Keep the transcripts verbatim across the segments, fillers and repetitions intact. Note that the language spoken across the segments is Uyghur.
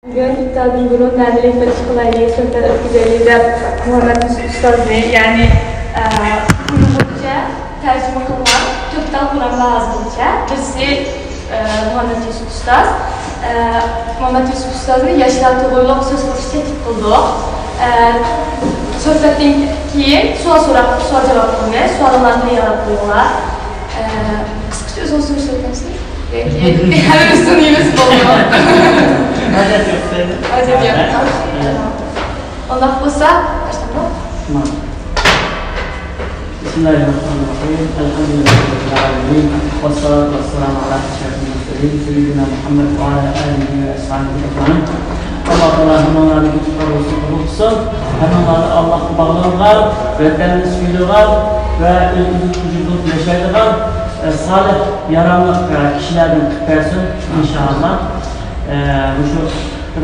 بۈگۈن ئىپتاردىن بۇرۇن نەدىلىك بىر ئىش قىلايلى، سۆھبەت ئۆتكۈزەيلى دەپ مۇھەممەد يۈسۈپ ئۇستازنى، يەنى، ئە، ئۇيغۇرچە تەرجىمە قىلغان تۆت تال قۇرئان بار ھازىرغىچە. بىرسى، ئە، مۇھەممەد يۈسۈپ ئۇستاز. ئە، مۇھەممەد يۈسۈپ ئۇستازنى ياشلار توغرۇلۇق سۆز قىلىشقا تەكلىپ قىلدۇق. ئە، سۆھبەتتىن كېيىن سوئال سوراق، سوئال جاۋاب قىلىمىز. سوئاللارنى تەييارلاپ قويۇڭلار. ئە، قىسقىچە ئۆزىڭىز تونۇشتۇرۇپ ئۆتەمسىز؟ ياكى ھەممىمىز تونۇيمىز، بولدى. ھاجەت يوق، سەيدە. ھاجەت يوق. ھە؟ ئۇنداق بولسا، باشلايمىز. بىسمىللاھىررەھمانىررەھىم. ئەلھەمدۇلىللاھى رەببىل ئالەمىن. ۋەسسالاتۇ ۋەسسالامۇ ئالا ئەشرەفىل مۇرسەلىن سەييىدىنا مۇھەممەد ۋە ئالا ئالىھى ۋە ئەسھابىھى ئەجمەئىن. ئاللا تائالا ھەممىڭلارنى كۆپ قەبۇل قىلسۇن. ھەممىڭلارنى ئاللاھقا باغلانغان، ۋەتەننى سۆيىدىغان ۋە ئۆزىمىزنى تۇنجى بولۇپ ياشايدىغان، ئە، سالىھ، ياراملىق، ئە، كىشىلەردىن قىلىپ بەرسۇن، ئىنشائاللا. ئە، مۇشۇ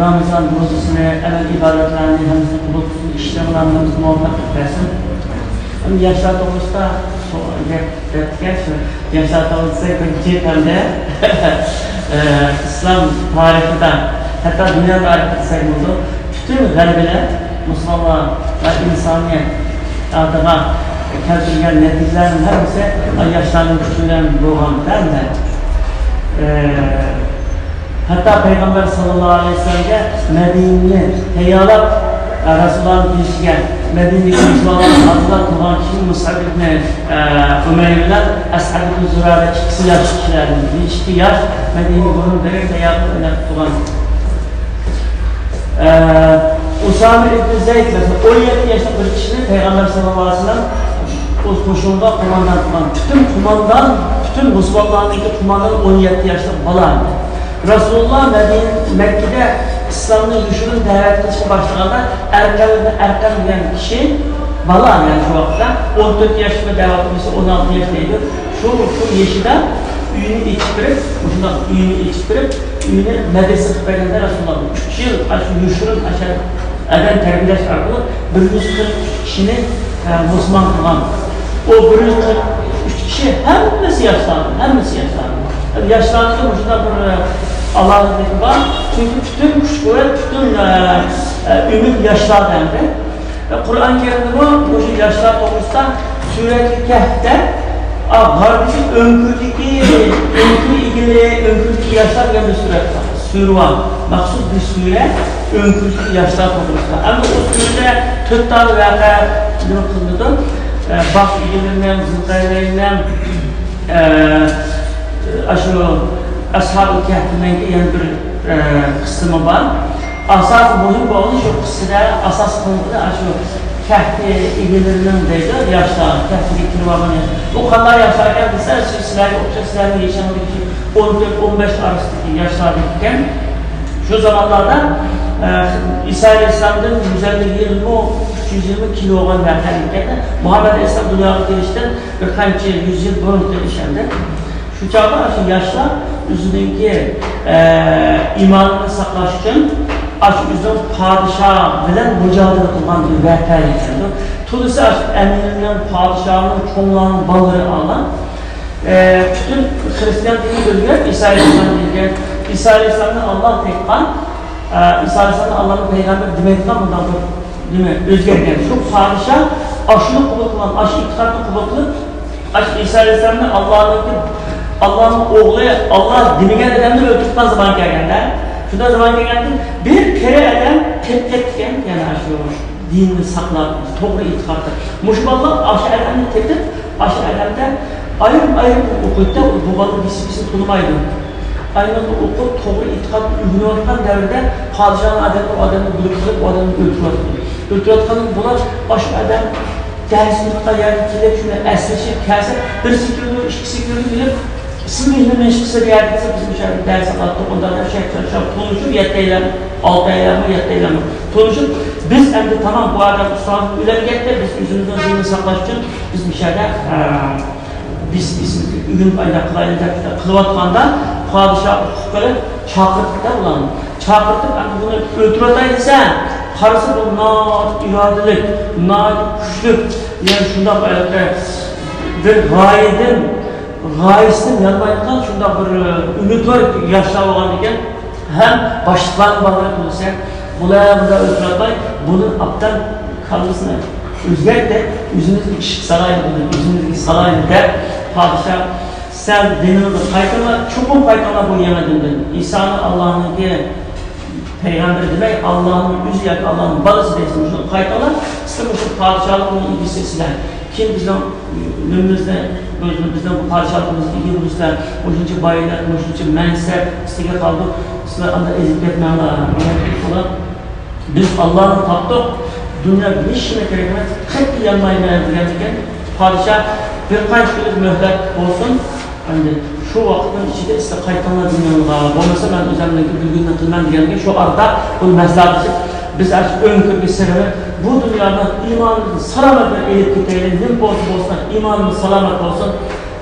رامىزان روزىسىنى، ئەمەل ئىبادەتلەرنى ھەممىسىنى قوبۇل قىلسۇن، ئىشلىرىڭلارنى ھەممىسىنى مۇۋەپپەق قىلىپ بەرسۇن. ئەمدى ياشلار توغرىسىدا سو-، گەپ، گەپكە شۇ ياشلار توغرىسىدا بىر جىق ھەمدە، ئە، ئىسلام تارىخىدا، ھەتتا دۇنيا تارىخىدا دېسەك بولىدۇ، پۈتۈن غەلىبىلەر مۇسۇلمانلار ۋە ئىنسانىيەت ئالدىغا كەلتۈرگەن نەتىجىلەرنىڭ ھەممىسى ياشلارنىڭ كۈچى بىلەن بولغان دەمدە. ئە، ھەتتا پەيغەمبەر ساللاللاھۇ ئەلەيھى ۋەسەللەمگە مەدىنىنى تەييارلاپ، ئە، رەسۇلۇللانىڭ كېلىشىگە مەدىنىدىكى مۇسۇلمانلارنى ھازىرلاپ تۇرغان كىشى مۇسئەب ئىبنى، ئە، ئۇمەير بىلەن ئەسئەد ئىبنى زۇرارە ئىككىسى ياش كىشىلەر، ئىككى ياش مەدىنىگە بۇرۇن بېرىپ تەييارلىق ئويناپ تۇرغان. ئە، ئۇسامە ئىبنى زەيد، مەسىلەن، ئون يەتتە ياشلىق بىر كىشىنى پەيغەمبەر ساللاللاھۇ ئەلەيھى ۋەسەللەم ئۆز قوشۇنىغا قوماندان قىلغان. پۈتۈن قوماندان، پۈتۈن مۇسۇلمانلارنىڭكى قوماندانى ئون يەتتە ياشلىق بالا. رەسۇلۇللا مەدىنە، مەككىدە ئىسلامنى يوشۇرۇن دەۋەت قىلىشقا باشلىغاندا، ئەرقەم ئىبنى ئەرقەم دېگەن كىشى بالا، يەنى شۇ ۋاقىتتا ئون تۆت ياش، دەۋەت قىلسا ئون ئالتە ياش دەيدۇ. شۇ، شۇ يېشىدا ئۆيىنى ئېچىپ بېرىپ، مۇشۇنداق ئۆيىنى ئېچىپ بېرىپ، ئۆيىنى مەدرىسە قىلىپ بەرگەندە رەسۇلۇللا ئۈچ يىل ئاشۇ يوشۇرۇن ئاشۇ ئادەم تەربىيەلەش ئارقىلىق بىر يۈز قىرىق ئۈچ كىشىنى، ئە، مۇسۇلمان قىلغان. ئۇ بىر يۈز قىرىق ئۈچ كىشى ھەممىسى ياشلار، ھەممىسى ياشلار. ياشلارنىڭ مۇشۇنداق بىر، ئە، ئالاھىدىلىكى بار. چۈنكى پۈتۈن كۈچ-قۇۋۋەت، پۈتۈن، ئە، ئە، ئۈمىد ياشلاردا ئەمدى. قۇرئان كەرىمدىمۇ مۇشۇ ياشلار توغرىسىدا سۈرەتۇل كەھفتە، ئا، غاردىكى ئۆڭكۈردىكى، ئۆڭكۈر ئىگىلىرى، ئۆڭكۈردىكى ياشلار دېگەن بىر سۈرەت بار. سۈرە بار. مەخسۇس بىر سۈرە ئۆڭكۈردىكى ياشلار توغرىسىدا. ئەمدى ئۇ سۈرىدە تۆت تال ۋەقە نېمە قىلىنىدۇ. ئە، باغ ئىگىلىرىنىڭ، زىلقەرنەيننىڭ، ئە، ئاشۇ ئەسھابۇل كەھفنىڭكى يەنە بىر، ئە، قىسمى بار. ئاساسىي مۇھىم بولغىنى شۇ قىسسىدە ئاساس قىلىنغىنى ئاشۇ كەھف ئىگىلىرىنىڭ دەيدۇ، ياشلار، كەھفكە كىرىۋالغان ياشلار. ئۇ قانداق ياشلار ئىكەن دېسە، سىز، سىلەرگە ئوخشاش، سىلەرنىڭ يېشىڭىزدىكى ئون تۆت، ئون بەش ئارىسىدىكى ياشلار ئىكەن. شۇ زامانلاردا، ئە، ئىسا ئەلەيھىسسالامدىن يۈز ئەللىك يىلمۇ، ئۈچ يۈز يىلمۇ كېيىن بولغان ۋەقە ئىكەن. مۇھەممەد ئەلەيھىسسالام دۇنياغا كېلىشتىن بىر قانچە يۈز يىل بۇرۇن كېلىش ئەمدى. شۇ چاغدا شۇ ياشلار ئۆزىنىڭكى، ئە، ئىمانىنى ساقلاش ئۈچۈن ئاشۇ ئۆزىنىڭ پادىشاھ بىلەن مۇجادىلە قىلغان بىر ۋەقە ئىكەن. تولىسى ئاشۇ ئەمىرنىڭ، پادىشاھنىڭ، چوڭلارنىڭ بالىلىرى ئالغان. ئە، پۈتۈن خىرىستىيان دىنى ئۆزگەرتىپ، ئىسا ئەلەيھىسسالام كەلگەن. ئىسا ئەلەيھىسسالامنى ئاللا تېپقان، ئە، ئىسا ئەلەيھىسسالامنى ئاللانىڭ پەيغەمبىرى دېمەيدىغان بۇنداق بىر نېمە ئۆزگەرگەن. شۇ پادىشاھ ئاشۇنى قوبۇل قىلغان، ئاشۇ ئېتىقادنى قوبۇل قىلىپ، ئاشۇ ئىسا ئەلەيھىسسالامنى ئاللانىڭكى، ئاللانىڭ ئوغلى، ئاللا دېمىگەن ئادەمنى ئۆلتۈرۈپ قالغان زامان كەلگەندە، شۇنداق زامان كەلگەندە، بىر قېرى ئادەم قېلىپ كەتكەن، يەنە شۇ دىننى ساقلاپ، توغرا ئېتىقادتا. مۇشۇ بالىلار ئاشۇ ئادەمنى تېپىپ، ئاشۇ ئادەمدە ئايرىم-ئايرىم ئوقۇيدۇ، بۇ بالا بىسى-بىسى تونۇمايدۇ. ئايرىم ئوقۇپ، توغرا ئېتىقادنى ئۆگىنىۋاتقان دەۋردە پادىشاھنىڭ ئادەملىرى ئۇ ئادەمنى بىلىپ قېلىپ، ئۇ ئادەمنى ئۆلتۈرۈۋاتىدۇ. ئۆلتۈرۈۋاتقاندىن بۇلار، ئاشۇ ئادەم دەرس ئۆتكەن يەرگە كېلىپ، شۇنى ئەسلىشىپ كەلسە، بىرسى كېلىدۇ، ئىككىسى كېلىدۇ، كېلىپ، سىزنى نېمە ئىش قىلسا دەيدۇ دېسە، بىز مۇشۇ يەردە دەرس ئاڭلاپ تۇرغاندا دەپ شەك-شەك تونۇشۇپ، يەتتەيلەن، ئالتەيلەنمۇ، يەتتەيلەنمۇ تونۇشۇپ، بىز ئەمدى تامام، بۇ ئادەم ئۇستازىمىز ئۆلۈپ كەتتى، بىز ئۆزىمىزنىڭ دىنىنى ساقلاش ئۈچۈن بىز مۇشۇ يەردە، ئە، بىز، بىز ئۆگىنىپ ئايلاپ قىلايلى دەپ قىلىۋاتقاندا، پادىشاھ ئۇقۇپ قېلىپ، چاقىرتىپتۇ ئۇلارنى. چاقىرتىپ، ئەمدى بۇنى ئۆلتۈرۈۋېتەي دېسە، قارىسا بۇ ناھايىتى ئىرادىلىك، ناھايىتى كۈچلۈك، يەنى شۇنداق ھالەتتە بىر غايىدىن، غايىسىدىن يانمايدىغان شۇنداق بىر، ئە، ئۈمىدۋار ياشلار بولغان ئىكەن. ھەم باشلىقلارنى باغلاپ تۇرسا، بۇلار بۇنداق ئۆلتۈرەلمەي، بۇنى ئاپتان كاللىسىنى ئۆزگەرت دەپ، ئۆزىمىزگە ئىشقا سالايلى، بۇنى ئۆزىمىزگە سالايلى دەپ، پادىشاھ، سەن دىنىڭىزنى قايتىڭلار، چوقۇم قايتىڭلار بۇ يېڭى دىندىن. ئىسانى ئاللانىڭكى پەيغەمبىرى دېمەي، ئاللانىڭ ئۆزى ياكى ئاللانىڭ بالىسى دەيسىز، شۇنى قايتىڭلار، سىلەر مۇشۇ پادىشاھلىقنىڭ ئىگىسى سىلەر. كېيىن بىزنىڭ ئۆمرىمىزنى، بىزنىڭ بۇ پادىشاھلىقىمىزغا ئىگە بولۇشلار، مۇشۇنچە بايلىق، مۇشۇنچە مەنسەپ ئۈستىگە قالدۇق. سىلەر ئاندا ئېزىپ كەتمەڭلار. ئۇلار، بىز ئاللانى تاپتۇق، دۇنيا ھېچ نېمە كېرەك ئەمەس، قەتئىي يانمايمەن دېگەندىكىن، پادىشاھ بىر قانچە كۈنلۈك مۆھلەت بولسۇن، ئەمدى شۇ ۋاقىتنىڭ ئىچىدە سىلەر قايتىڭلار دۇنياڭلارغا، بولمىسا مەن ئۆزۈمنىڭكى بىلگىنىنى قىلىمەن دېگەندىكىن، شۇ ئارىدا ئۇ مەسلىھەتلىشىپ، بىز ئاشۇ ئۆڭكۈرگە سىغىنىپ، بۇ دۇنيانى ئىمانىمىزنى سالامەت بىلەن ئېلىپ كېتەيلى، نېمە بولسا بولسۇن، ئىمانىمىز سالامەت بولسۇن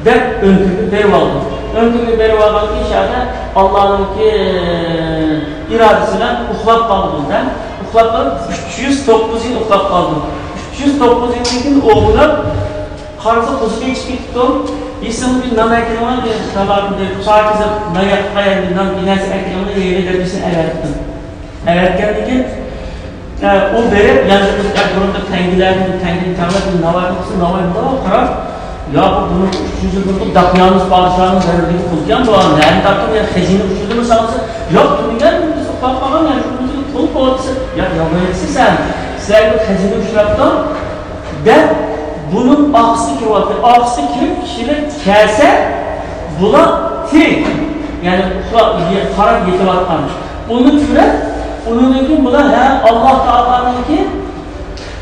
دەپ ئۆڭكۈرگە بېرىۋالدى. ئۆڭكۈرگە بېرىۋالغاندىن كېيىن شۇ يەردە ئاللانىڭكى ئىرادىسى بىلەن ئۇخلاپ قالدى بۇ. ئۇخلاپ قالىپ، ئۈچ يۈز توققۇز يىل ئۇخلاپ قالدى. ئۈچ يۈز توققۇز يىلدىن كېيىن ئويغىنىپ، قارىسا قوزا قېچىپ كېتىپتۇ. يېسىڭىز بىر نان ئەكېلىڭلار، بىر تاماق، بىر پاكىزە نان ياققان بىر نان، بىر نەرسە ئەكېلىڭلار، يەيلى دەپ بىرسىنى ئەۋەتتىم. ئەۋەتكەندىن كېيىن، ئە، ئۇ بېرىپ، يانچۇق قىلىپ، ئە، بۇرۇنقى تەڭگىلەردىن، تەڭگىنى تەڭلەپ، بىر ناۋاينى قىلسا، ناۋاي مۇنداق قاراپ، يا، بۇ بۇنىڭ ئۈچ يۈز يىل بۇرۇنقى داقىيانۇس پادىشاھنىڭ دەۋرىدىكى پۇلكەن بۇ، نەدىن تاپتىڭ يا، خەزىنە ئۇچۇردىمۇ ساڭا دېسە، ياق، تۈنۈگۈن بىز ئۇخلاپ قالغان، يا، شۇ پۇل بۇ دېسە، ياق، يالغان ئېيتىسەن سەن، سىلەرگە خەزىنە ئۇچراپتۇ. دەپ، بۇنىڭ ئارقىسىغا كىرىۋاتىدۇ. ئارقىسىغا كىرىپ، كىشىلەر كەلسە، بۇلار تىرىك، يەنى ئۇخلاپ، يە-، قاراپ يېتىۋاتقان. ئۇنى كۆرۈپ، ئۇنىڭدىن كېيىن بۇلار، ھە، ئاللا تائالانىڭكى،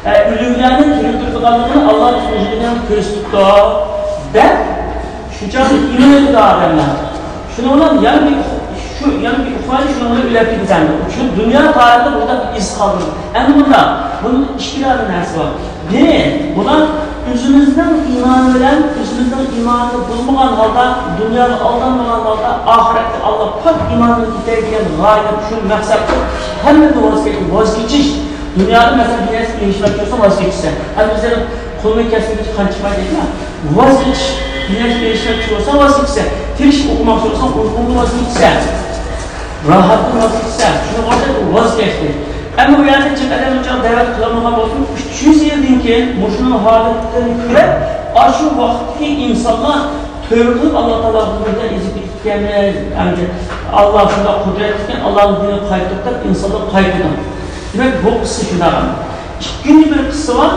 ھە، ئۆلۈكلەرنى تىرىلدۈرىدىغانلىقىنى ئاللا تۇتمۇشىدىن كۆرسىتىپتۇ، دەپ، شۇ چاغدا ئىمان ئېيتىدۇ ئادەملەر. شۇنىڭ بىلەن يەنە بىر، شۇ، يەنە بىر ئۇخلايلى، شۇنىڭ بىلەن ئۆلۈپ كېتىمىز ئەمدى. شۇ دۇنيا تارىخىدا بۇنداق بىر ئىز قالدۇرىدۇ. ئەمدى بۇنداق، بۇنىڭ ئىككى دانە نەرسە بار. بىرى، بۇلار ئۆزىمىزنىڭ ئىمانى بىلەن، ئۆزىمىزنىڭ ئىمانىنى بۇزمىغان ھالدا، دۇنياغا ئالدانمىغان ھالدا، ئاخىرەتكە ئاللا پاك ئىمانىنى كېتەر دېگەن غايە، شۇ مەقسەتتە ھەممىدىن ۋاز كەچ-، ۋاز كېچىش. دۇنيادا، مەسىلەن، بىر نەرسە ئېرىشمەكچى بولسا، ۋاز كېچىسەن. ئەمدى بىزلەر قولنى كەسمىگىچە قان چىقمايدۇ دەيدۇ. ۋاز كېچىش، بىر نەرسە ئېرىشمەكچى بولساڭ، ۋاز كېچىسەن. تىرىشىپ ئوقۇماقچى بولساڭ، ئۇيقۇڭدىن ۋاز كېچىسەن. راھەتتىن ۋاز كېچىسەن. شۇنىڭغا ئوخشاش ۋاز كەچتى. ئەمما ئۇ يەردە چەت ئەلدىن ئۇچاق دەۋەت قىلالمىغان بولسىمۇ، ئۈچ يۈز يىلدىن كېيىن مۇشۇنىڭ ھالىتىنى كۆرۈپ، ئاشۇ ۋاقىتتىكى ئىنسانلار تۆۋە قىلىپ، ئاللا تائالا ھۇزۇرىدا ئېزىپ كېتىپتىكەنمىز. ئەمدى ئاللا شۇنداق قۇدرەتلىككەن، ئاللانىڭ دىنىغا قايتۇرۇپ، ئىنسانلار قايتىدۇ. دېمەك، بۇ قىسسە شۇنداق. ئىككىنچى بىر قىسسە بار.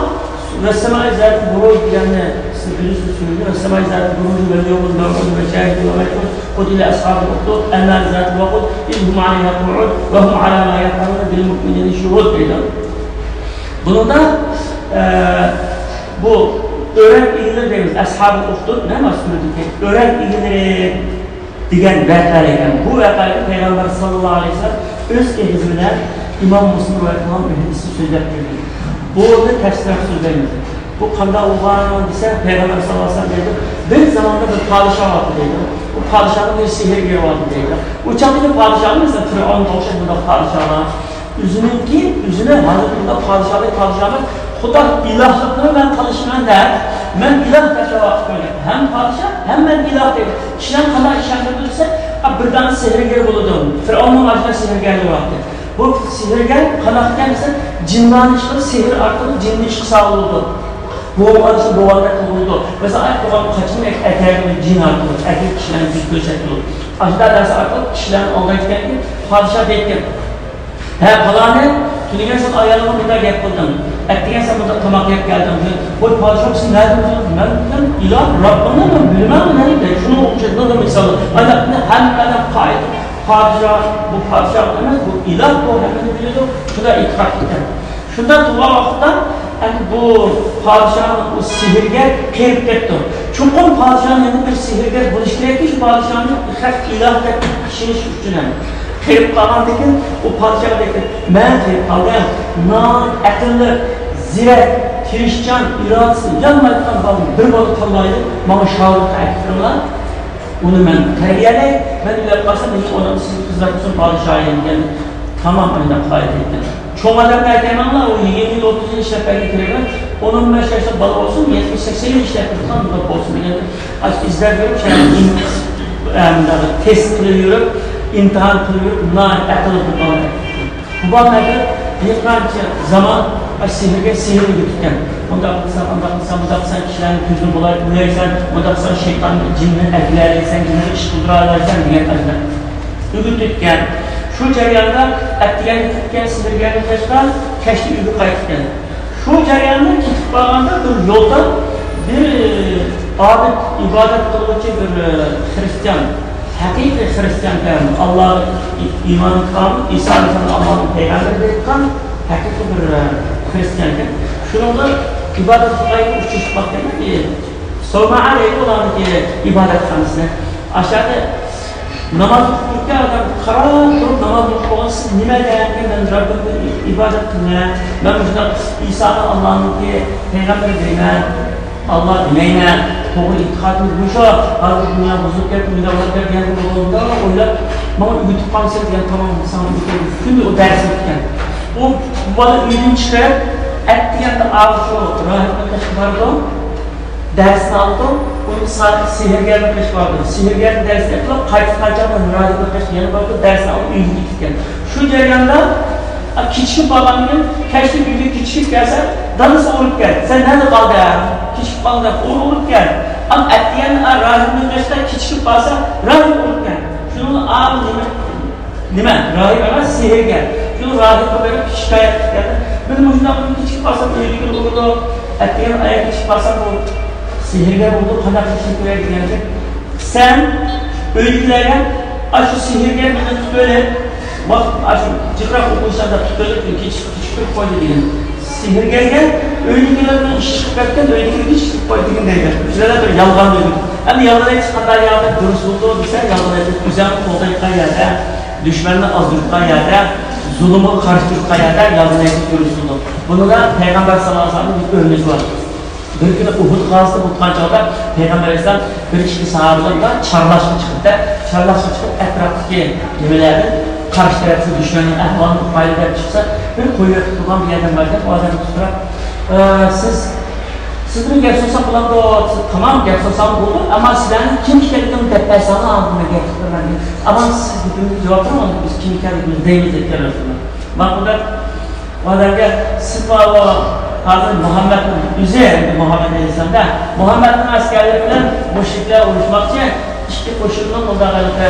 ۋەسسەمائى زاتىل بۇرۇج دېگەننى سىز بىلىسىز، چۈنكى ۋەسسەمائى زاتىل بۇرۇج ۋەل يەۋمىل مەۋئۇد ۋە شاھىدۇن ۋە مەشھۇد قۇتىلە ئەسھابۇل ئۇخدۇد ئەننار زاتىل ۋەقۇد ئىز ھۇم ئەلەيھا قۇئۇد ۋە ھۇم ئەلا ما يەفئەلۇنە بىل مۇئمىنىنە شۇھۇد دەيدۇ. بۇنىڭدا، ئە، بۇ ئۆرەك ئىگىلىرى دەيمىز، ئەسھابۇل ئۇخدۇد، نە مەسئۇلىدىكى ئۆرەك ئىگىلىرى دېگەن ۋەقەلەر ئىكەن. بۇ ۋەقەلەرنى پەيغەمبەر ساللاللاھۇ ئەلەيھى ۋەسەللەم ئۆز ئېغىزى بىلەن ئىمام مۇسلىم رىۋايەت قىلغان بىر ھەدىستە سۆزلەپ بەرگەن. بۇنى تەپسىللەپ سۆزلەيمىز. بۇ قانداق بولغان دېسە، پەيغەمبەر ساللاللاھۇ ئەلەيھى ۋەسەللەم دەيدۇ، بىر زاماندا بىر پادىشاھ بارتى دەيدۇ. ئۇ پادىشاھنىڭ بىر سېھىرگىرى بارتى دەيدۇ. ئۇ چاغدىكى پادىشاھنى، مەسىلەن، پىرئەۋنغا ئوخشاش بۇنداق پادىشاھلار ئۆزىنىڭكى، ئۆزىنى ھازىر بۇنداق پادىشاھلىق، پادىشاھلىق، خۇدا ئىلاھلىقنى مەن قىلىشىمەن دەپ، مەن ئىلاھ دەپ دەۋا قىلىپ قويغان. ھەم پادىشاھ، ھەم مەن ئىلاھ دەيدۇ. كىشىلەرنى قانداق ئىشەندۈرىدۇ دېسە، ئا، بىر دانە سېھىرگەر بولىدۇ. پىرئەۋننىڭ ئاشۇنداق سېھىرگەرلىرى بارتى. بۇ سېھىرگەر قانداق ئىكەن دېسە، جىنلارنى ئىشقىلىپ، سېھىر ئارقىلىق جىننى ئىشقا سالىدۇ. بوغۇلغان ئىشنى بوغۇلغاندەك قىلىدۇ. مەسىلەن، ئايت بوغۇلغان قاچىنى ئەتەگە جىن ئارقىلىق، ئەتەگە كىشىلەرنى بىز كۆرسەتتۇق. ئاشۇنداق نەرسە ئارقىلىق كىشىلەرنى ئالدايدىكەنكى، پادىشاھ دەيدىكەن، ھە، پالانى، تۈنۈگۈن سەن ئايالىڭغا مۇنداق گەپ قىلدىڭ، ئەتىگەن سەن مۇنداق تاماق يەپ كەلدىڭ. ۋاي پادىشاھ، سەن نەدىن بىلدىڭ؟ مەن، مەن ئىلاھ، رەببىڭنى مەن بىلىمەن، مەن دەيدۇ. شۇنىڭغا ئوخشاش نۇرغۇن مىساللار. ئانداق ھەممە ئادەم قائىل، پادىشاھ، بۇ پادىشاھ ئەمەس، بۇ ئىلاھ، بۇ ھەممىنى بىلىدۇ. شۇنداق ئېتىقاد قىلغان. شۇنداق تۇرغان ۋاقىتتا، ئەمدى بۇ پادىشاھنىڭ ئۇ سېھىرگەر قېرىپ كەتتى. چوقۇم پادىشاھنىڭ يەنە بىر سېھىرگەر بولۇشى كېرەككى، شۇ پادىشاھنى خەق ئىلاھ دەپ ئىشىنىش ئۈچۈن ھەم. قېرىپ قالغاندىن كېيىن ئۇ پادىشاھقا دەيدۇ، مەن قېرىپ قالدىم، ناھايىتى ئەقىللىق، زېرەك، تىرىشچان، ئىرادىسى يانمايدىغان بالىنى بىر بالا تاللايلى، ماڭا شاگىرت ئەكىرىڭلار. ئۇنى مەن تەربىيەلەي، مەن ئۆلۈپ قالسام، مېنىڭ ئورنۇمدا سىز خىزمەت قىلسۇن پادىشاھ دېگەن. تامام ئانداق قائىدە ئىكەن. چوڭ ئادەمنى ئەكەلمەڭلار، ئۇ يىگىرمە يىل، ئوتتۇز يىل ئىشلەپ بەرگەن كېرەك ئەمەس. ئون، ئون بەش ياشلىق بالا بولسۇن، يەتمىش، سەكسەن يىل ئىشلەپ بېرىدىغان بۇنداق بولسۇن دېگەن. ئاشۇ ئىزدەپ يۈرۈپ، شۇ يەردە تېست قىلىپ يۈرۈپ، ئىمتىھان قىلىپ ناھايىتى ئەقىللىق بولغان. بۇ بالىلاردا بىر قانچە زامان سېھىرگە سېھىر ئۆگىتىپكەن. مۇنداق قىلساڭ، ئانداق قىلساڭ، مۇنداق قىلساڭ، كىشىلەرنىڭ كۆزىنى بۇلاپ قويالايسەن، مۇنداق قىلساڭ، شەيتاننى، جىننى ئەكېلەلەيسەن، جىننى ئىش قىلدۇرالايسەن دېگەن ئەجەب. ئۆگىتىپكەن. شۇ جەرياندا ئەتىگەن كېتىپكەن سېھىرگەرنىڭ قېشىغا، كەچتە ئۆيگە قايتىپكەن. شۇ جەرياندا كېتىپ بارغاندا بىر يولدا بىر ئابىد، ئىبادەت قىلغۇچى بىر خىرىستىيان، ھەقىقىي خىرىستىيانكەن، ئاللاغا ئىمان تۇتقان، ئىسا ئەلەيھىسسالامنى ئاللانىڭ پەيغەمبىرى دەيدىغان ھەقىقىي بىر خىرىستىيانكەن. شۇنىڭدا ئىبادەتخانىغا ئۇچرىشىپ قاپتىكەن، سومائە دەيدۇ ئۇلارنىڭكى ئىبادەتخانىسىنى. ئاشۇ يەردە ناماز ئوقۇپ تۇرۇپتۇ ئادەم، قاراپ تۇرۇپ ناماز ئوقۇپ بولغان، سىز نېمە دەيدىكەن، مەن رەببىمنى ئىبادەت قىلىمەن، مەن مۇشۇنداق ئىسانى ئاللانىڭكى پەيغەمبىرى دەيمەن، ئاللا دېمەيمەن، توغرا ئېتىقادىمىز مۇشۇ، ھازىر دۇنيا بۇزۇلۇپ كەتتى، ئۇنداق بولۇپ كەتتى دېگەن بولغاندا ئويلاپ، ماڭا ئۆگىتىپ قالسا دېگەن، تامام ساڭا ئۆگىتىمىز. كۈندە ئۇ دەرس ئۆتكەن. ئۇ بالا ئۆيدىن چىقىپ، ئەتىگەندە ئاشۇ راھىبنىڭ قېشىغا بارىدۇ. دەرسنى ئالىدۇ، ئۇنى سا-، سېھىرگەرنىڭ قېشىغا بارىدۇ. سېھىرگەرنىڭ دەرسىنى ئېيتىپ، قايتىپ قاچان راھىبنىڭ قېشىغا يەنە بارىدۇ، دەرسنى ئالىدۇ، ئۆيىگە كېتىدىكەن. شۇ جەرياندا، ئا، كېچىكىپ بارغاندىن كېيىن، كەچتە ئۆيگە كېچىكىپ كەلسە، دادىسى ئۇرۇپكەن. سەن نەدە قالدىڭ؟ كېچىكىپ قالدىڭ دەپ ئۇ ئۇرۇپكەن. ئەتىگەندە، ئا، راھىبنىڭ قېشىدا كېچىكىپ بارسا، راھىب ئۇرۇپكەن. شۇنىڭ ئاغزى نېمە؟ نېمە؟ راھىب ئەمەس، سېھىرگەر. شۇ راھىبقا بېرىپ شىكايەت قىلىپ، مېنى مۇشۇنداق كېچىكىپ قالسام ئۆيدىكىلەر ئۇرىدۇ، ئەتىگەن ئاياغ كېچىكىپ قالسام بۇ سېھىرگەر بولىدۇ، قانداق قىلىشنى كېرەك دېگەندە، سەن ئۆيدىكىلەرگە ئاشۇ سېھىرگەر مېنى تۇتۇۋېلىپ، ۋاقىت ئاشۇ جىقراق ئوقۇشلاردا تۇتۇۋېلىپ، كېچىكىپ كېچىكىپ تۇرۇپ قويدى دېگىن. سېھىرگەرگە ئۆيدىكىلەر بىلەن ئىش چىقىپ كەتكەن، ئۆيدىكىلەر ھېچ چىقىپ قويدى دېگىن دەيدۇ. شۇنداق بىر يالغان دېگىن. ئەمدى يالغان ئېيتىش قانداق يەردە دۇرۇس بولىدۇ دېسە، يالغان ئېيتىش ئۆزۈڭ قوغدايدىغان يەردە، دۈشمەننى ئازدۇرىدىغان يەردە، زۇلۇمغا قارشى تۇرىدىغان يەردە يالغان ئېيتىش دۇرۇس بولىدۇ. بۇنىڭدا پەيغەمبەر ساللاللاھۇ ئەلەيھى ۋەسەللەمنىڭ بىر ئۆرنىكى بار. بىر كۈنى ئۇھۇد غازىسىدا بولغان چاغدا پەيغەمبەر ئەلەيھىسسالام بىر ئىككى ساھابىلەر بىلەن چارلاشقا چىقىپتۇ. چارلاشقا چىقىپ ئەتراپتىكى نېمىلەردىن قارشى تەرەپتىكى دۈشمەننىڭ ئەھۋالىنى ئۇقايلى دەپ چىقسا، بىر قويۇۋېتىپ تۇرغان بىر ئادەم بار ئىكەن، ئۇ ئادەمگە سوراپ، ئە، سىز، سىز بىلەن گەپ سورىسام بولامدۇ؟ سىز تامام گەپ سورىسام بولىدۇ، ئەمما سىلەرنىڭ كىم ئىكەنلىكىڭىزنى دەپ بەرسەڭلار ئاندىن مەن گەپ قىلىمەن دېدى. ئەمما سىز گېپىمىزگە جاۋاب بېرىڭ، بىز كىم ئىكەنلىكىمىزنى دەيمىز دەپ كەلدى. ماقۇل دەپ ئۇ ئادەمگە، سىز ماۋۇ ھازىر مۇھەممەدنىڭ ئۆزى، ئەمدى مۇھەممەد ئەلەيھىسسالامدا، مۇھەممەدنىڭ ئەسكەرلىرى بىلەن مۇشرىكلار ئۇرۇشماقچى، ئىككى قوشۇننىڭ مۇنداق ھالىتى،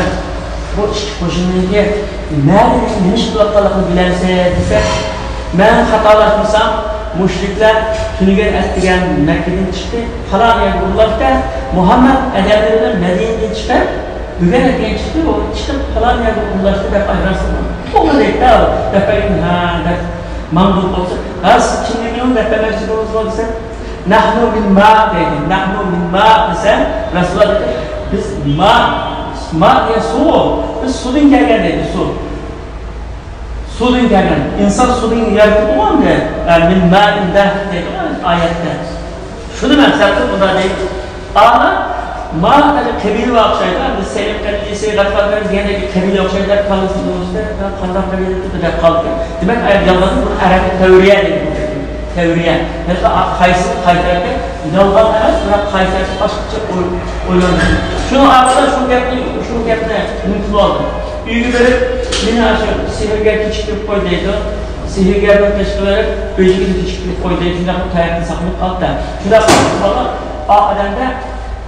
بۇ ئىككى قوشۇننىڭكى نەدە نېمە ئىش قىلىۋاتقانلىقىنى بىلەمسىز دېسە، مەن خاتالاشمىسام، مۇشرىكلار تۈنۈگۈن ئەتىگەن مەككىدىن چىقتى، پالان يەرگە ئورۇنلاشتى، مۇھەممەد ئادەملىرى بىلەن مەدىنىدىن چىقىپ، بۈگۈن ئەتىگەن چىقتى، ئۇ چىقىپ پالان يەرگە ئورۇنلاشتى دەپ ئايراسىمۇ؟ توغرا دەيدۇ، دەپ بەرگىن، ھە، دەپ ماڭدۇرۇپ قالسا، ھە، سىز كىملىكىڭىزنى دەپ بەرمەكچى بولدىڭىزمۇ دېسەم، نەھنۇ مىن ما دەيدۇ، نەھنۇ مىن ما دېسەم، رەسۇلۇللا دەيدۇ، بىز ما، ما دېگەن سۇ، بىز سۇدىن كەلگەن دەيدۇ، سۇ. سۇدىن كەلگەن. ئىنسان سۇدىن يارىتىلدىغۇ ئەمدى. ئە، مىن مائىن دەيدۇ ئايەتتە. شۇنى مەقسەت قىلىپ بۇنداق دەيدۇ. ئانا، ما دېگەن قەبىلىگە ئوخشايدۇ. بىز سەيلەپ قەبىلىسى، غەتىپان قەبىلىسى دېگەندەك قەبىلە ئوخشايدۇ دەپ قالىسىز، قانداق قەبىلە دەپ قالدى. دېمەك، ئايەت يالغان، بۇنى ئەرەبتە تەۋرىيە دەيدۇ. تەۋرىيە. ھەتتا قايسى، قايسى تەرەپكە يالغان ئەمەس، بىراق قايسى تەرەپكە باشقىچە ئوي-، ئويلاندى. شۇنىڭ ئارقىدا شۇ گەپنى، شۇ گەپنى نېمە قىلىۋالدى. ئۆيگە بېرىپ، مېنى ئاشۇ سېھىرگەر كېچىكتۈرۈپ قويدى دەيدۇ. سېھىرگەرنىڭ قېشىغا بېرىپ، ئۆيدىكىنى كېچىكتۈرۈپ قويدى دەيدۇ. شۇنداق بىر تاياقتىن ساقلىنىپ قالدى. شۇنداق بالا ئا ئادەمدە،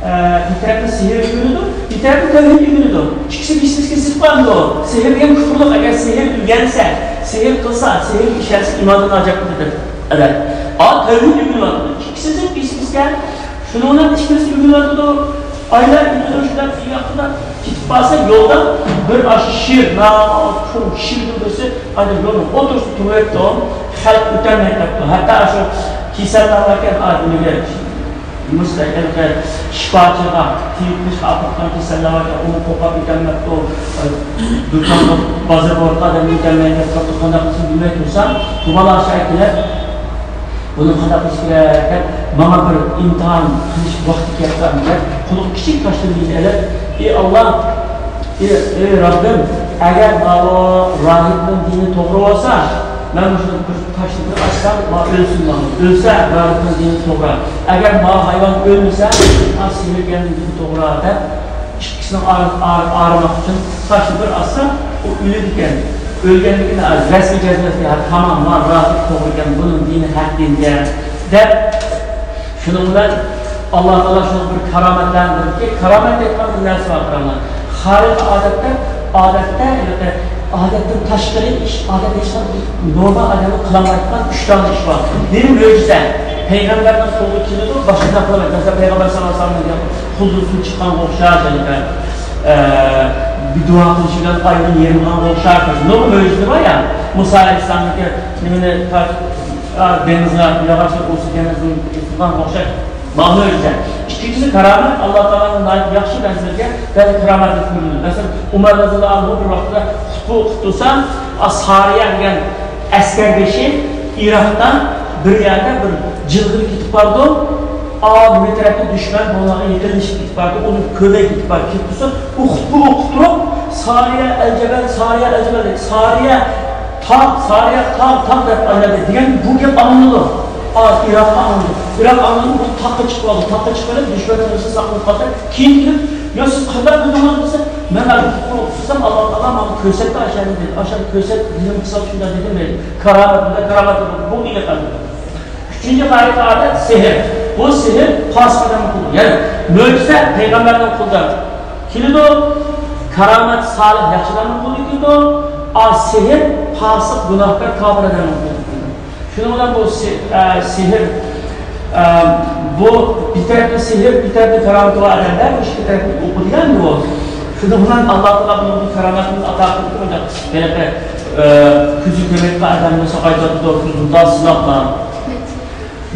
ئە، بىر تەرەپتىن سېھىر ئۆگىنىدۇ، بىر تەرەپتىن تەۋھىد ئۆگىنىدۇ. ئىككىسى بىس-بىسكە سېتىپ قالمىدۇ. سېھىر دېگەن كۇفۇرلۇق، ئەگەر سېھىر ئۆگەنسە، سېھىر قىلسا، سېھىرگە ئىشەنسە، ئىماندىن ئاجاق قىلىدۇ دەپ. ئا تەۋھىد ئۆگىنىۋاتىدۇ. ئىككىسى بىس-بىسكە. شۇنىڭ بىلەن ئىككىمىز ئۆگىنىۋاتىدۇ. ئايلار ئۆگىنىدۇ، شۇنداق ئۆيگە كېتىپ بارسا، يولدا بىر ئاشۇ شىر، ناھايىتى چوڭ شىردىن بىرسى، ئايدا يولنىڭ ئوتتۇرىسىدا تۇرۇۋېرىپتۇ. خەلق ئۆتەلمەي قاپتۇ. ھەتتا ئاشۇ كېسەللەر باركەن، ئا، نېمىگە، مۇشۇنداق ھېلىقى شىپاچىغا، تېۋىپ قىلىشقا ئاپىرىدىغان كېسەللەر باركەن، ئۇمۇ قورقۇپ ئۆتەلمەپتۇ. دۇكانغا، بازارغا بارغان ئادەم ئۆتەلمەي قاپتۇ، قانداق قىلسۇن بىلمەي تۇرسا، بۇ بالا ئاشۇ كېلىپ، بۇنى قانداق قىلىش كېرەك دەپ، ماڭا بىر ئىمتىھان قىلىش ۋاقتى كەپتۇ دەپ، قولىغا كىچىك تاشنى ئېلىپ، ئى ئاللا، ئى، ئى رەببىم، ئەگەر ماۋۇ راھىبنىڭ دىنى توغرا بولسا، مەن مۇشۇ بىر تاشنى بىر ئاچسام، ماۋۇ ئۆلسۇن، ماۋۇ ئۆلسە، راھىبنىڭ دىنى توغرا. ئەگەر ماۋۇ ھايۋان ئۆلمىسە، ماۋۇ سېھىرگەرنىڭ دىنى توغرا دەپ، ئىككىسىنىڭ ئارىسى ئاغرىماق ئۈچۈن تاشنى بىر ئاتسا، ئۇ ئۆلىدىكەن. ئۆلگەندىكىن رەسمىي جەزمىسى، ھە، تامام، ۋا، رازى، توغرا ئىكەن، بۇنىڭ دىنى ھەق دىنكەن دەپ، شۇنىڭ بىلەن ئاللا تائالا شۇنىڭغا بىر كارامەتلەندۈردىكى، كارامەت دەيدىغان بىر نەرسە بار، قاراڭلار. خارىقە ئادەتتە، ئادەتتە، ئادەتتىن تاشقىرى ئىش، ئادەتتە ھېچقانداق نورمال ئادەمنىڭ قىلالمايدىغان ئۈچ دانە ئىش بار. بىرى مۆجىزە. پەيغەمبەرنىڭ قولىغا كېلىدۇ، باشقا نەرسە قىلالمايدۇ. مەسىلەن، پەيغەمبەر ساللاللاھۇ ئەلەيھى ۋەسەللەم دېگەن خۇددى سۇ چىققانغا ئوخشاش، يەنى، ئە، بىر دۇئا قىلىشى بىلەن ئايدىن يېرىلغانغا ئوخشاش. نۇرغۇن مۆجىزىلىرى بار يا. مۇسا ئەلەيھىسسالامنىڭكى نېمىنى تارتىپ، ئا، دېڭىزغا ياغاچ ئۇسى دېڭىزدىن ئېتىلغانغا ئوخشاش. مانا مۆجىزە. ئىككىنچىسى كارامەت. ئاللا تائالانىڭ ناھايىتى ياخشى بەندىلىرىگە بەزى كارامەتلەر كۆرۈنىدۇ. مەسىلەن، ئۇمەر رەزىياللاھۇ ئەنھۇ بىر ۋاقىتتا خۇتبە ئوقۇپ تۇرسا، ئا، سارىيە دېگەن ئەسكەر بېشى ئىراقتا بىر يەردە بىر جىلغىدا كېتىپ بارىدۇ. ئا، نېمە تەرەپتە دۈشمەن بۇلارغا يېقىنلىشىپ كېتىپ بارىدۇ. ئۇنى كۆرمەي كېتىپ بارىدۇ. كېتىپ تۇرسا، ئۇ خۇتبە ئوقۇپ تۇرۇپ، سارىيە ئەلجەبەل، سارىيە ئەلجەبەل دەيدۇ. سارىيە تاغ، سارىيە تاغ، تاغ دەپ ئايلىنىدۇ دېگەن بۇ گەپ ئاڭلىنىدۇ. ئا، ئىراققا ئاڭلىنىدۇ. ئىراق ئاڭلىنىپ، بۇ تاغقا چىقىپ ئالدى. تاغقا چىقىپ كېلىپ، دۈشمەن تۇرسا ساقلىنىپ قالسا، كېيىن كېلىپ، يا سىز قانداق بىلدىڭىز دېسە، مەن ھازىر خۇتبە ئوقۇپ تۇرسام، ئاللا تائالا ماڭا كۆرسەتتى ئاشۇ يەرنى دېدى. ئاشۇ يەرنى كۆرسەت، بىزنىڭ مىسال شۇنداق دېدىم دەيدۇ. كارامەت، بۇندا كارامەت بۇ ئىلى قەلبىدە. ئۈچىنچى خارىقە ئادەت سېھىر. بۇ سېھىر پاسىق ئادەمنىڭ قولىدا. يەنى مۆجىزە پەيغەمبەرنىڭ قولىدا كېلىدۇ. كارامەت سالىھ ياخشى ئادەمنىڭ قولىدا كېلىدۇ. ئا، سېھىر پاسىق، گۇناھكار، كاپىر ئادەمنىڭ قولىدا كېلىدۇ. شۇنىڭ بىلەن بۇ سې-، ئە، سېھىر، ئە، بۇ بىر تەرەپتىن سېھىر، بىر تەرەپتىن كارامىتى بار ئادەملەر مۇشۇ ئىككى تەرەپنى ئوقۇيدىغان بۇ. شۇنىڭ بىلەن ئاللا تائالا بۇنىڭ كارامەتىنى ئاتا قىلىپ، مۇنداق ھېلىقى، ئە، كۆزى كۆرمەيدىغان ئادەمنى ساقايتىۋاتىدۇ، كۆزىدىن سىناقلار.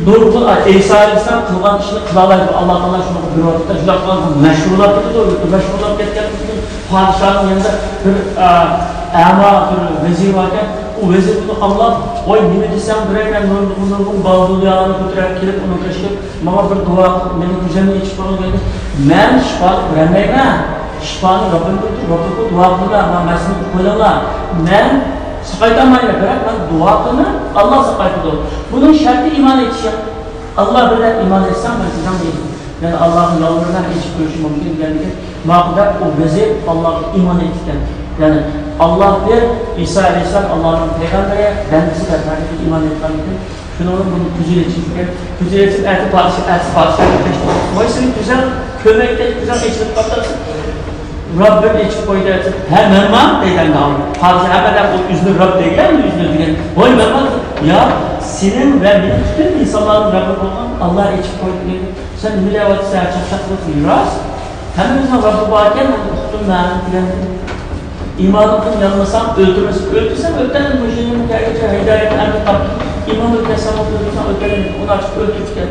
نۇرغۇن ئەيسا ئەلەيھىسسالام قىلغان ئىشنى قىلالايدۇ. ئاللا تائالا شۇنىڭغا بىر ۋاقىتتا شۇنداق قىلغان مەشھۇرلاپ كېتىدۇ. مەشھۇرلاپ كەتكەندىن كېيىن پادىشاھنىڭ يېنىدا بىر، ئە، ئەما بىر ۋەزىر باركەن. ئۇ ۋەزىر بۇنى ئاڭلاپ، ۋاي، نېمە دېسەڭ بېرەي، مەن نۇرغۇن نۇرغۇن بازۇلىلارنى كۆتۈرۈپ كېلىپ، ئۇنىڭ قېشىغا ماڭا بىر دۇئا قىل، مېنىڭ كۆزۈمنى ئېچىپ قويغىن دېدى. مەن شىپالىق بېرەلمەيمەن. شىپانى رەببىم بېرىدۇ، رەببىمگە دۇئا قىلىڭلار، ماڭا مەسىلىنى قويۇڭلار. مەن ساقايتالمايمەن، بىراق مەن دۇئا قىلىمەن، ئاللا ساقايتىدۇ. بۇنىڭ شەرتى ئىمان ئېيتىشىڭ. ئاللا بىلەن ئىمان ئېيتساڭ، مەن سىزنىڭ دېدى. يەنى ئاللاغا يالۋۇرىمەن، ئېچىپ قويۇشى مۇمكىن دېگەندىكىن، ماقۇل دەپ ئۇ ۋەزىر ئاللاغا ئىمان ئېيتىپتىكەن. يەنى ئاللا بىر، ئىسا ئەلەيھىسسالام ئاللانىڭ پەيغەمبىرى، بەندىسى دەپ ھەقىقىي ئىمان ئېيتقانىكەن. شۇنىڭ بىلەن بۇنى كۆزى ئېچىلىپتىكەن. كۆزى ئېچىلىپ، ئەتە پادىشاھ، ئەتە پادىشاھ، ۋاي، سېنى كۆزۈڭ كۆرمەيدىكەن، كۆزۈڭ ئېچىلىپ قاپتۇ. رەببىم ئېچىپ قويدى دەپ، ھە، مەنما دەيدۇ ئەمدى. پادىشاھ ھەممە ئادەم ئۆزىنى رەب دەيدۇ، ئۆزىنى دېگەن. ۋاي مەنما، يا، سېنىڭ ۋە مېنىڭ پۈتۈن ئىنسانلارنىڭ رەببى بولغان ئاللا ئېچىپ قويدى دېگەن. سەن نېمە دەۋاتىسەن، چاقچاق قىلىپ يۈرەس. ھەممىمىزنىڭ رەببى باركەن، ئۇنى ئۇقتۇم مەن دېگەن. ئىمانىڭدىن يانمىساڭ ئۆلتۈرمىسەڭ، ئۆلتۈرسەڭ ئۆتەلمىدى، مۇشۇ يەرگىچە ھىدايەتنى ئەمدى تاپتىڭ. ئىماندا ئۆتەلسەڭ ئۆلتۈرسەڭ ئۆتەلمىدى، ئۇنى ئاچىق ئۆلتۈرۈپ كەت.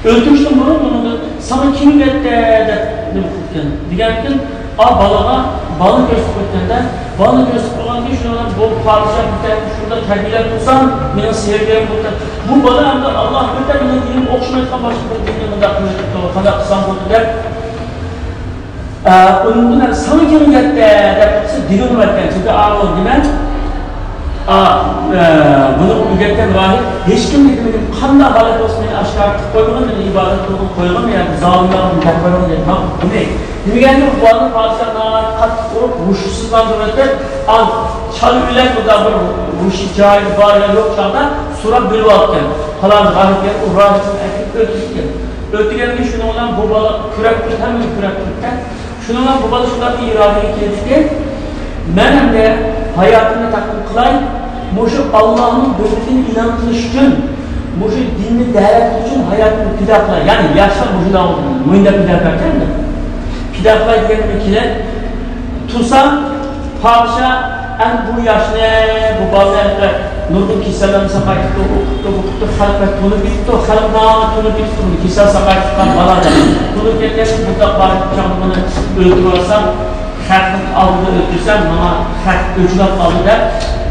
ئۆلتۈرۈشتىن بۇرۇن بۇنىڭدىن ساڭا كىم ئۆگەتتى دەپ نېمە قىلىپتىكەن دېگەنكىن، ئا بالىغا، بالىنى كۆرسىتىپ قويۇپتىكەن-دە، بالىنى كۆرسىتىپ قويغاندىن كېيىن شۇنىڭ بىلەن بۇ پادىشاھ بىر تەرەپتە شۇنداق تەربىيەلەپ تۇرسام، مېنىڭ سېھىرگىرىم بولۇپتۇ. بۇ بالا ئەمدى ئاللا بىر دەپ مېنىڭ دىنىمغا ئوخشىمايدىغان باشقا بىر دىننى مۇنداق قىلىۋېتىپتۇ، قانداق قىلسام بولىدۇ دەپ. ئە، ئۇنىڭدىن ھەم ساڭا كىم ئۆگەتتى دەپ قىلسا، دېگىنىم ئېيتقان، چۈنكى ئاۋۇ دېمە، ئا، ئە، بۇنى ئۆگەتكەن راھىب ھېچكىم دېگىنىم، قانداق ھالەت بولسا مېنى ئاشكارا قىلىپ قويمىغىن، مېنى ئىبادەت قىلغىلى قويغىن، ياكى زالىملارنى دەپ قويغىن دەپ. بۇنى دېمىگەندە، بۇ بالىنى پادىشاھ ناھايىتى قاتتىق ئۇرۇپ، ھوشسىزلاندۇرۇۋېتىپ، ئا، چالا ئۆلەك بۇنداق بىر ھوشى جايىدا بار يا يوق چاغدا سوراپ بىلىۋالىدىكەن. پالان راھىب ئۇ راھىبنى ئەكىرىپ ئۆلتۈرىدىكەن. ئۆلتۈرگەندىن كېيىن شۇنىڭ بىلەن بۇ بالا كۈرەپ تۇرۇپ، ھەممىنى كۈرەپ تۇرۇپتىكەن. شۇنىڭ بىلەن بۇ بالا شۇنداق بىر ئىرادىگە كېلىپتىكەن، مەن ئەمدى ھاياتىمنى تەقدىم قىلاي، مۇشۇ ئاللانىڭ بىرلىكىنى ئېلان قىلىش ئۈچۈن، مۇشۇ دىننى دەۋەت قىلىش ئۈچۈن ھاياتىمنى پىدا قىلاي. يەنى ياشلار مۇشۇنداق مۇنداق پىدا قىلاركەن، پىدا قىلاي دېگەننى كېلىپ تۇرسام، پادىشاھ ئەمدى بۇ ياشنى، بۇ بالىنى ھەتتا نۇرغۇن كېسەللەرنى ساقايتىپتۇ، ئوقۇتۇپتۇ، بۇ قىپتۇ، خەلققە تونۇپ كېتىپتۇ، خەلق نامىنى تونۇپ كېتىپتۇ، بۇنى كېسەل ساقايتىپ چىققان بالا دەپ. تونۇپ كەتكەن بۇنداق بار چاغدا بۇنى ئۆلتۈرۈۋالسام، خەقنىڭ ئالدىدا ئۆلتۈرسەم، ماڭا خەق ئۆچۈنۈپ قالىدۇ دەپ،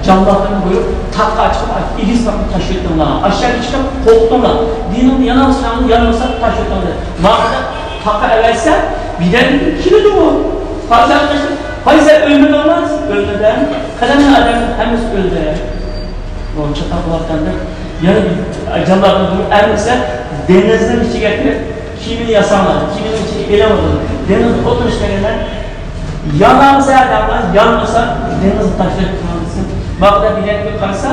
جاللاتلارنى بۇيرۇپ، تاغقا چىقىپ، ئېگىز تاغقا تاشلىۋېتىڭلار، ئاشۇ يەرگە چىقىپ قورقۇتۇڭلار، دىنىڭنى يانالسىڭلار، يانمىسا تاشلىۋېتىڭلار دەپ. ماڭا تاغقا ئەۋەتسە، بىردەمدىن كېيىن كېلىدۇ. پادىشاھ قاچتى. ھاي، سەن ئۆلمىدىڭمۇ؟ ئۆلمىدىم. قېنى، مېنىڭ ئادەملىرىم ھەممىسى ئۆلدى. بۇ چاتاق بولۇۋاتقاندەك. يەنە جاللاتنى تۇرۇپ، ئەمىسە دېڭىزنىڭ ئىچىگە كىرىپ، كېمىنى ياساڭلار. كېمىنىڭ ئىچىگە ئېلىۋالىدۇ. دېڭىزدا ئولتۇرۇش دېگەندە، يانامسا دەڭلار، يانمىسا دېڭىزغا تاشلاپ تۇرىمىز. ماقۇل دېگەن كۈنى قارىسا،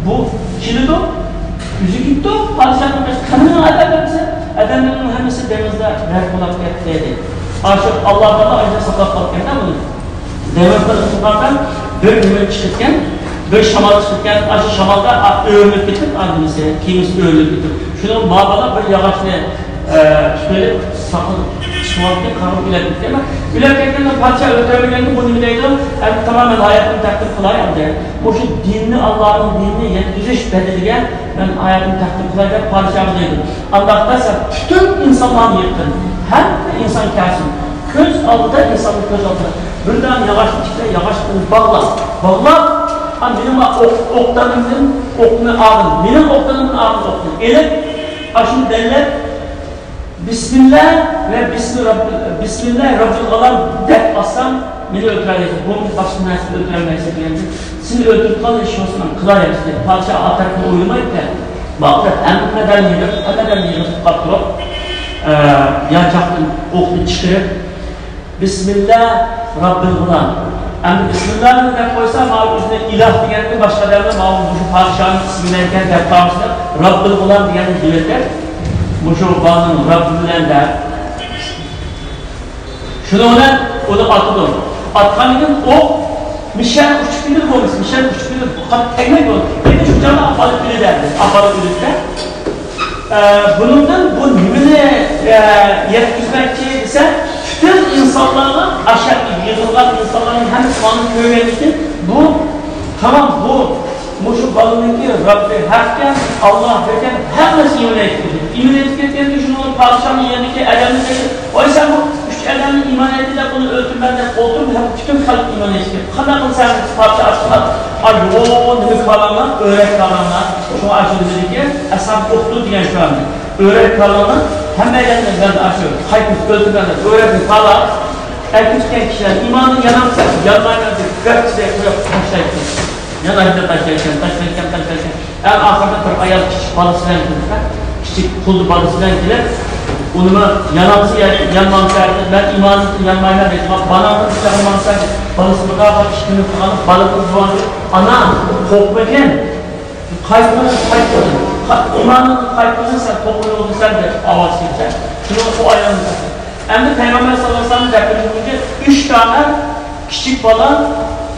بۇ كېلىدۇ، ئۆزى كېتىدۇ، پادىشاھنىڭ بېشى قېنىنىڭ ئادەم ھەممىسى، ئادەملەرنىڭ ھەممىسى دېڭىزدا غەرق بولاپ كەتتى، دېدى. ئاشۇ ئاللا تائالا ئاشۇ ساقلاپ قالىدىكەن بۇنى. دېڭىزدا ئۇزۇنغاندىن بىر نېمە چىقىدىكەن، بىر شامال چىقىدىكەن، ئاشۇ شامالدا ئۆرۈلۈپ كېتىپ، ئاندىمىسى، كېمىسى ئۆرۈلۈپ كېتىپ. شۇنىڭ ما بالا بىر ياغاچنى، ئە، تۇتۇۋېلىپ، ساقلاپ، سۇۋاپتىن قاغىپ ئۆلۈپ كېتىدىكەن. ئۆلۈپ كەتكەندە پادىشاھ ئۆلتۈرمىگەنگە بۇ نېمە دەيدۇ؟ ئەمدى تامام مەن ھاياتىمنى تەقدىم قىلاي ئەمدى. مۇشۇ دىننى، ئاللانىڭ دىنىنى يەتكۈزۈش بەدىلىگە مەن ھاياتىمنى تەقدىم قىلاي دەپ پادىشاھقا دەيدۇ. ئانداقتا سەن پۈتۈن ئىنسانلارنى يىغقىن، ھەممە ئىنسان كەلسۇن. كۆز ئالدىدا، ئىنساننىڭ كۆز ئالدىدا بىر دانە ياغاچنى تىكلە، ياغاچ بىلەن باغلا. باغلاپ، ھە، مېنىڭ ئوق-، ئوقدانىمدىن ئوقنى ئالغىن، مېنىڭ ئوقدانىمدىن ئالغىن ئوقنى ئېلىپ، ئاشۇنى بەللەپ، بىسمىللا ۋە بىسمى رەببىل، بىسمىللا رەببىل غۇلام دەپ ئاتسام، مېنى ئۆلتۈرەلەيسەن، بۇ باشقا نەرسىنى ئۆلتۈرەلمەيسەن دېگەندە، سېنى ئۆلتۈرۈپ قالدى، ئىش بولسا مەن قىلاي دېدى. پادىشاھ ئاتەكنى ئويلىمايدىكەن. باقتى، ھەممىدىن يىغىپ، ھەممىدىن يىغىپ قاپتۇرۇپ، ئە، يانچاقتىن ئوقنى چىقىرىپ، بىسمىللا رەببىل غۇلام. ئەمدى بىسمىللانى دەپ قويسا، ماۋۇ ئۆزىنى ئىلاھ دېگەندىن باشقا ئادەملەر ماۋۇ مۇشۇ پادىشاھنىڭ ئىسمى بىلەن ئىكەن دەپ قالمىسىلەر. رەببىل غۇلام دېگەننى دېۋەتتى. مۇشۇ بالىنىڭ رەببى بىلەن دەپ. شۇنىڭ بىلەن ئۇنى ئاتىدۇ. ئاتقاندىن كېيىن ئوق مىشەن ئۇچۇپ كېتىدۇ، بولمىسا مىشەن ئۇچۇپ كېتىدۇ، قاتتىق تەگمەيدۇ. لېكىن شۇ چاغدا ئاپىرىپ ئۆلىدۇ، ئاپىرىپ ئۆلىدۇ. ئە، بۇنىڭدىن بۇ نېمىنى، ئە، يەتكۈزمەكچى دېسە، پۈتۈن ئىنسانلارغا، ئاشۇ يەرگە يىغىلغان ئىنسانلارنىڭ ھەممىسى مانا كۆرگەندىكىن، بۇ تامام، بۇ مۇشۇ بالىنىڭكى رەببى ھەقكەن، ئاللا بىركەن، ھەممىسى ئىمان ئېيتىپ كەتتى. ئىمان ئېيتىپ كەتكەندىن كېيىن شۇنىڭ پادىشاھنىڭ يېنىدىكى ئادەملەر دەيدۇ، ۋاي سەن بۇ ئۈچ ئادەمنى ئىمان ئېيتتى دەپ ئۇنى ئۆلتۈرىمەن دەپ ئولتۇرۇپ، ھەم پۈتۈن خەلق ئىمان ئېيتىپ كەتتى. قانداق قىلسا پادىشاھ ئاشۇنداق، ئا، يوغان نېمە كالاملار، ئۆرە كالاملار. شۇڭا ئاشۇ دېدىكى، ئەسھاب ئۇخدۇد دېگەن شۇ ئەمدى. ئۆرە كالاملار، ھەممەيلەننى مەن ئاشۇ قايتىپ ئۆلتۈرىمەن دەپ ئۆرەكنى كالاپ، ئەكېتكەن كىشىلەر ئىمانى يانامسا، يانمايمەن دەپ گەپ قويۇپ تاشلايتتى. يەنە ئاشۇنداق تاشلايتتى، تاشلايتتى، تاشلايتتى. ئەڭ ئاخىرىدا بىر ئايال كىچىك بالىسى بىلەن كېلىپ، كىچىك قۇلدا بالىسى بىلەن كېلىپ، ئۇنىمۇ يانامسا، يانمامسا، مەن ئىمانىمدىن يانمايمەن دەيدىغان بالامنى چاقىرمامسا، بالىسى بۇنداق بىر ئىككى كۈنلۈك قالغان، بالىسى بولغان، ئانا، قورقمىغىن، قايتمىغىن، قايتمىغىن، ئىمانىڭدىن قايتمىغىن، سەن توغرا يولدىسەن دەپ ئاۋاز چىقتى. شۇنىڭ ئۇ ئايالنى ئەمدى پەيغەمبەر ساللاللاھۇ ئەلەيھى ۋەسەللەم دەپ بېرىشى بويىچە ئۈچ دانە كىچىك بالا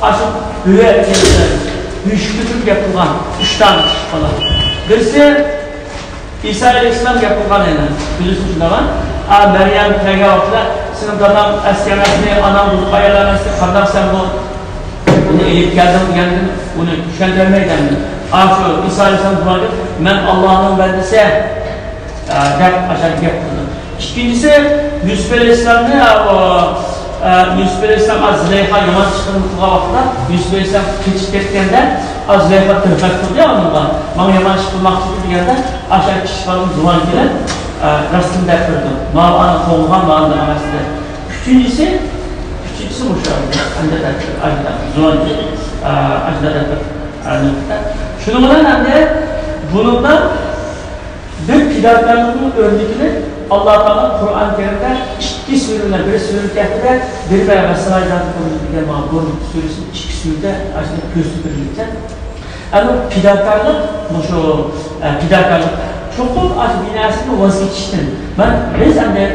ئاشۇ بۆرە يۈشكۈتۈپ گەپ قىلغان ئۈچ دانە كىچىك بالا. بىرسى ئىسا ئەلەيھىسسالام گەپ قىلغان ئەينەن. بىلىسىز شۇنداقمۇ؟ ئا، مەريەم كەلگەن ۋاقتىدا سېنىڭ داداڭ ئەسكى ئەمەسمۇ، ئاناڭ بۇزۇق ئايال ئەمەسمۇ، قانداق سەن بۇ ئۇنى ئېلىپ كەلدىڭ دېگەندىن ئۇنى چۈشەندۈرەلمەيدۇ ئەمدى. ئاشۇ ئىسا ئەلەيھىسسالام دۇئا قىلىپ، مەن ئاللانىڭ بەندىسى، ئە، دەپ ئاشۇ گەپ قىلدى. ئىككىنچىسى، يۈسۈپ ئەلەيھىسسالامنى، ئە، ئۇ، ئە، يۈسۈپ ئەلەيھىسسالام ئاز زۇلەيخا يامان ئىش قىلغان ۋاقىتتا، يۈسۈپ ئەلەيھىسسالام قېچىپ كەتكەندە، ئاز زۇلەيخا تىلخەت قىلدى ئۇنىڭغا. ماڭا يامان ئىش قىلماقچى دېگەندە، ئاشۇ كىچىك بالىنىڭ زۇۋان كېلىپ، ئە، راستىنى دەپ بېرىدۇ. ماۋۇ ئانا قوغلىغان، ماۋۇ ئانداق ئەمەس دېدى. ئۈچىنچىسى، ئۈچىنچىسى مۇشۇ ئەمدى، ئەمدى دەپ بېرىدۇ، ئاشۇنداق زۇۋان كېلىپ، ئە، ئاشۇنداق دەپ بېرىدۇ. ئە، نۇقتا. شۇنىڭ بىلەن ئەمدى بۇنىڭدا بىر پىداكارلىقنىڭ ئۆرنىكىنى ئاللا تائالا قۇرئان كەرىمدە ئىككى سۈرە بىلەن، بىر سۈرە كەھپىدە، بىر پەيغەمبەر سىراجدان قۇرۇلدى دېگەن مانا بۇ سۈرىسى، ئىككى سۈرىدە ئاشۇنى كۆرسىتىپ بېرىلگەن. ئەنە پىداكارلىق، مۇشۇ، ئە، پىداكارلىق چوقۇم ئاشۇ بىر نەرسىدىن ۋاز كېچىشتىن. مەن، بىز ئەمدى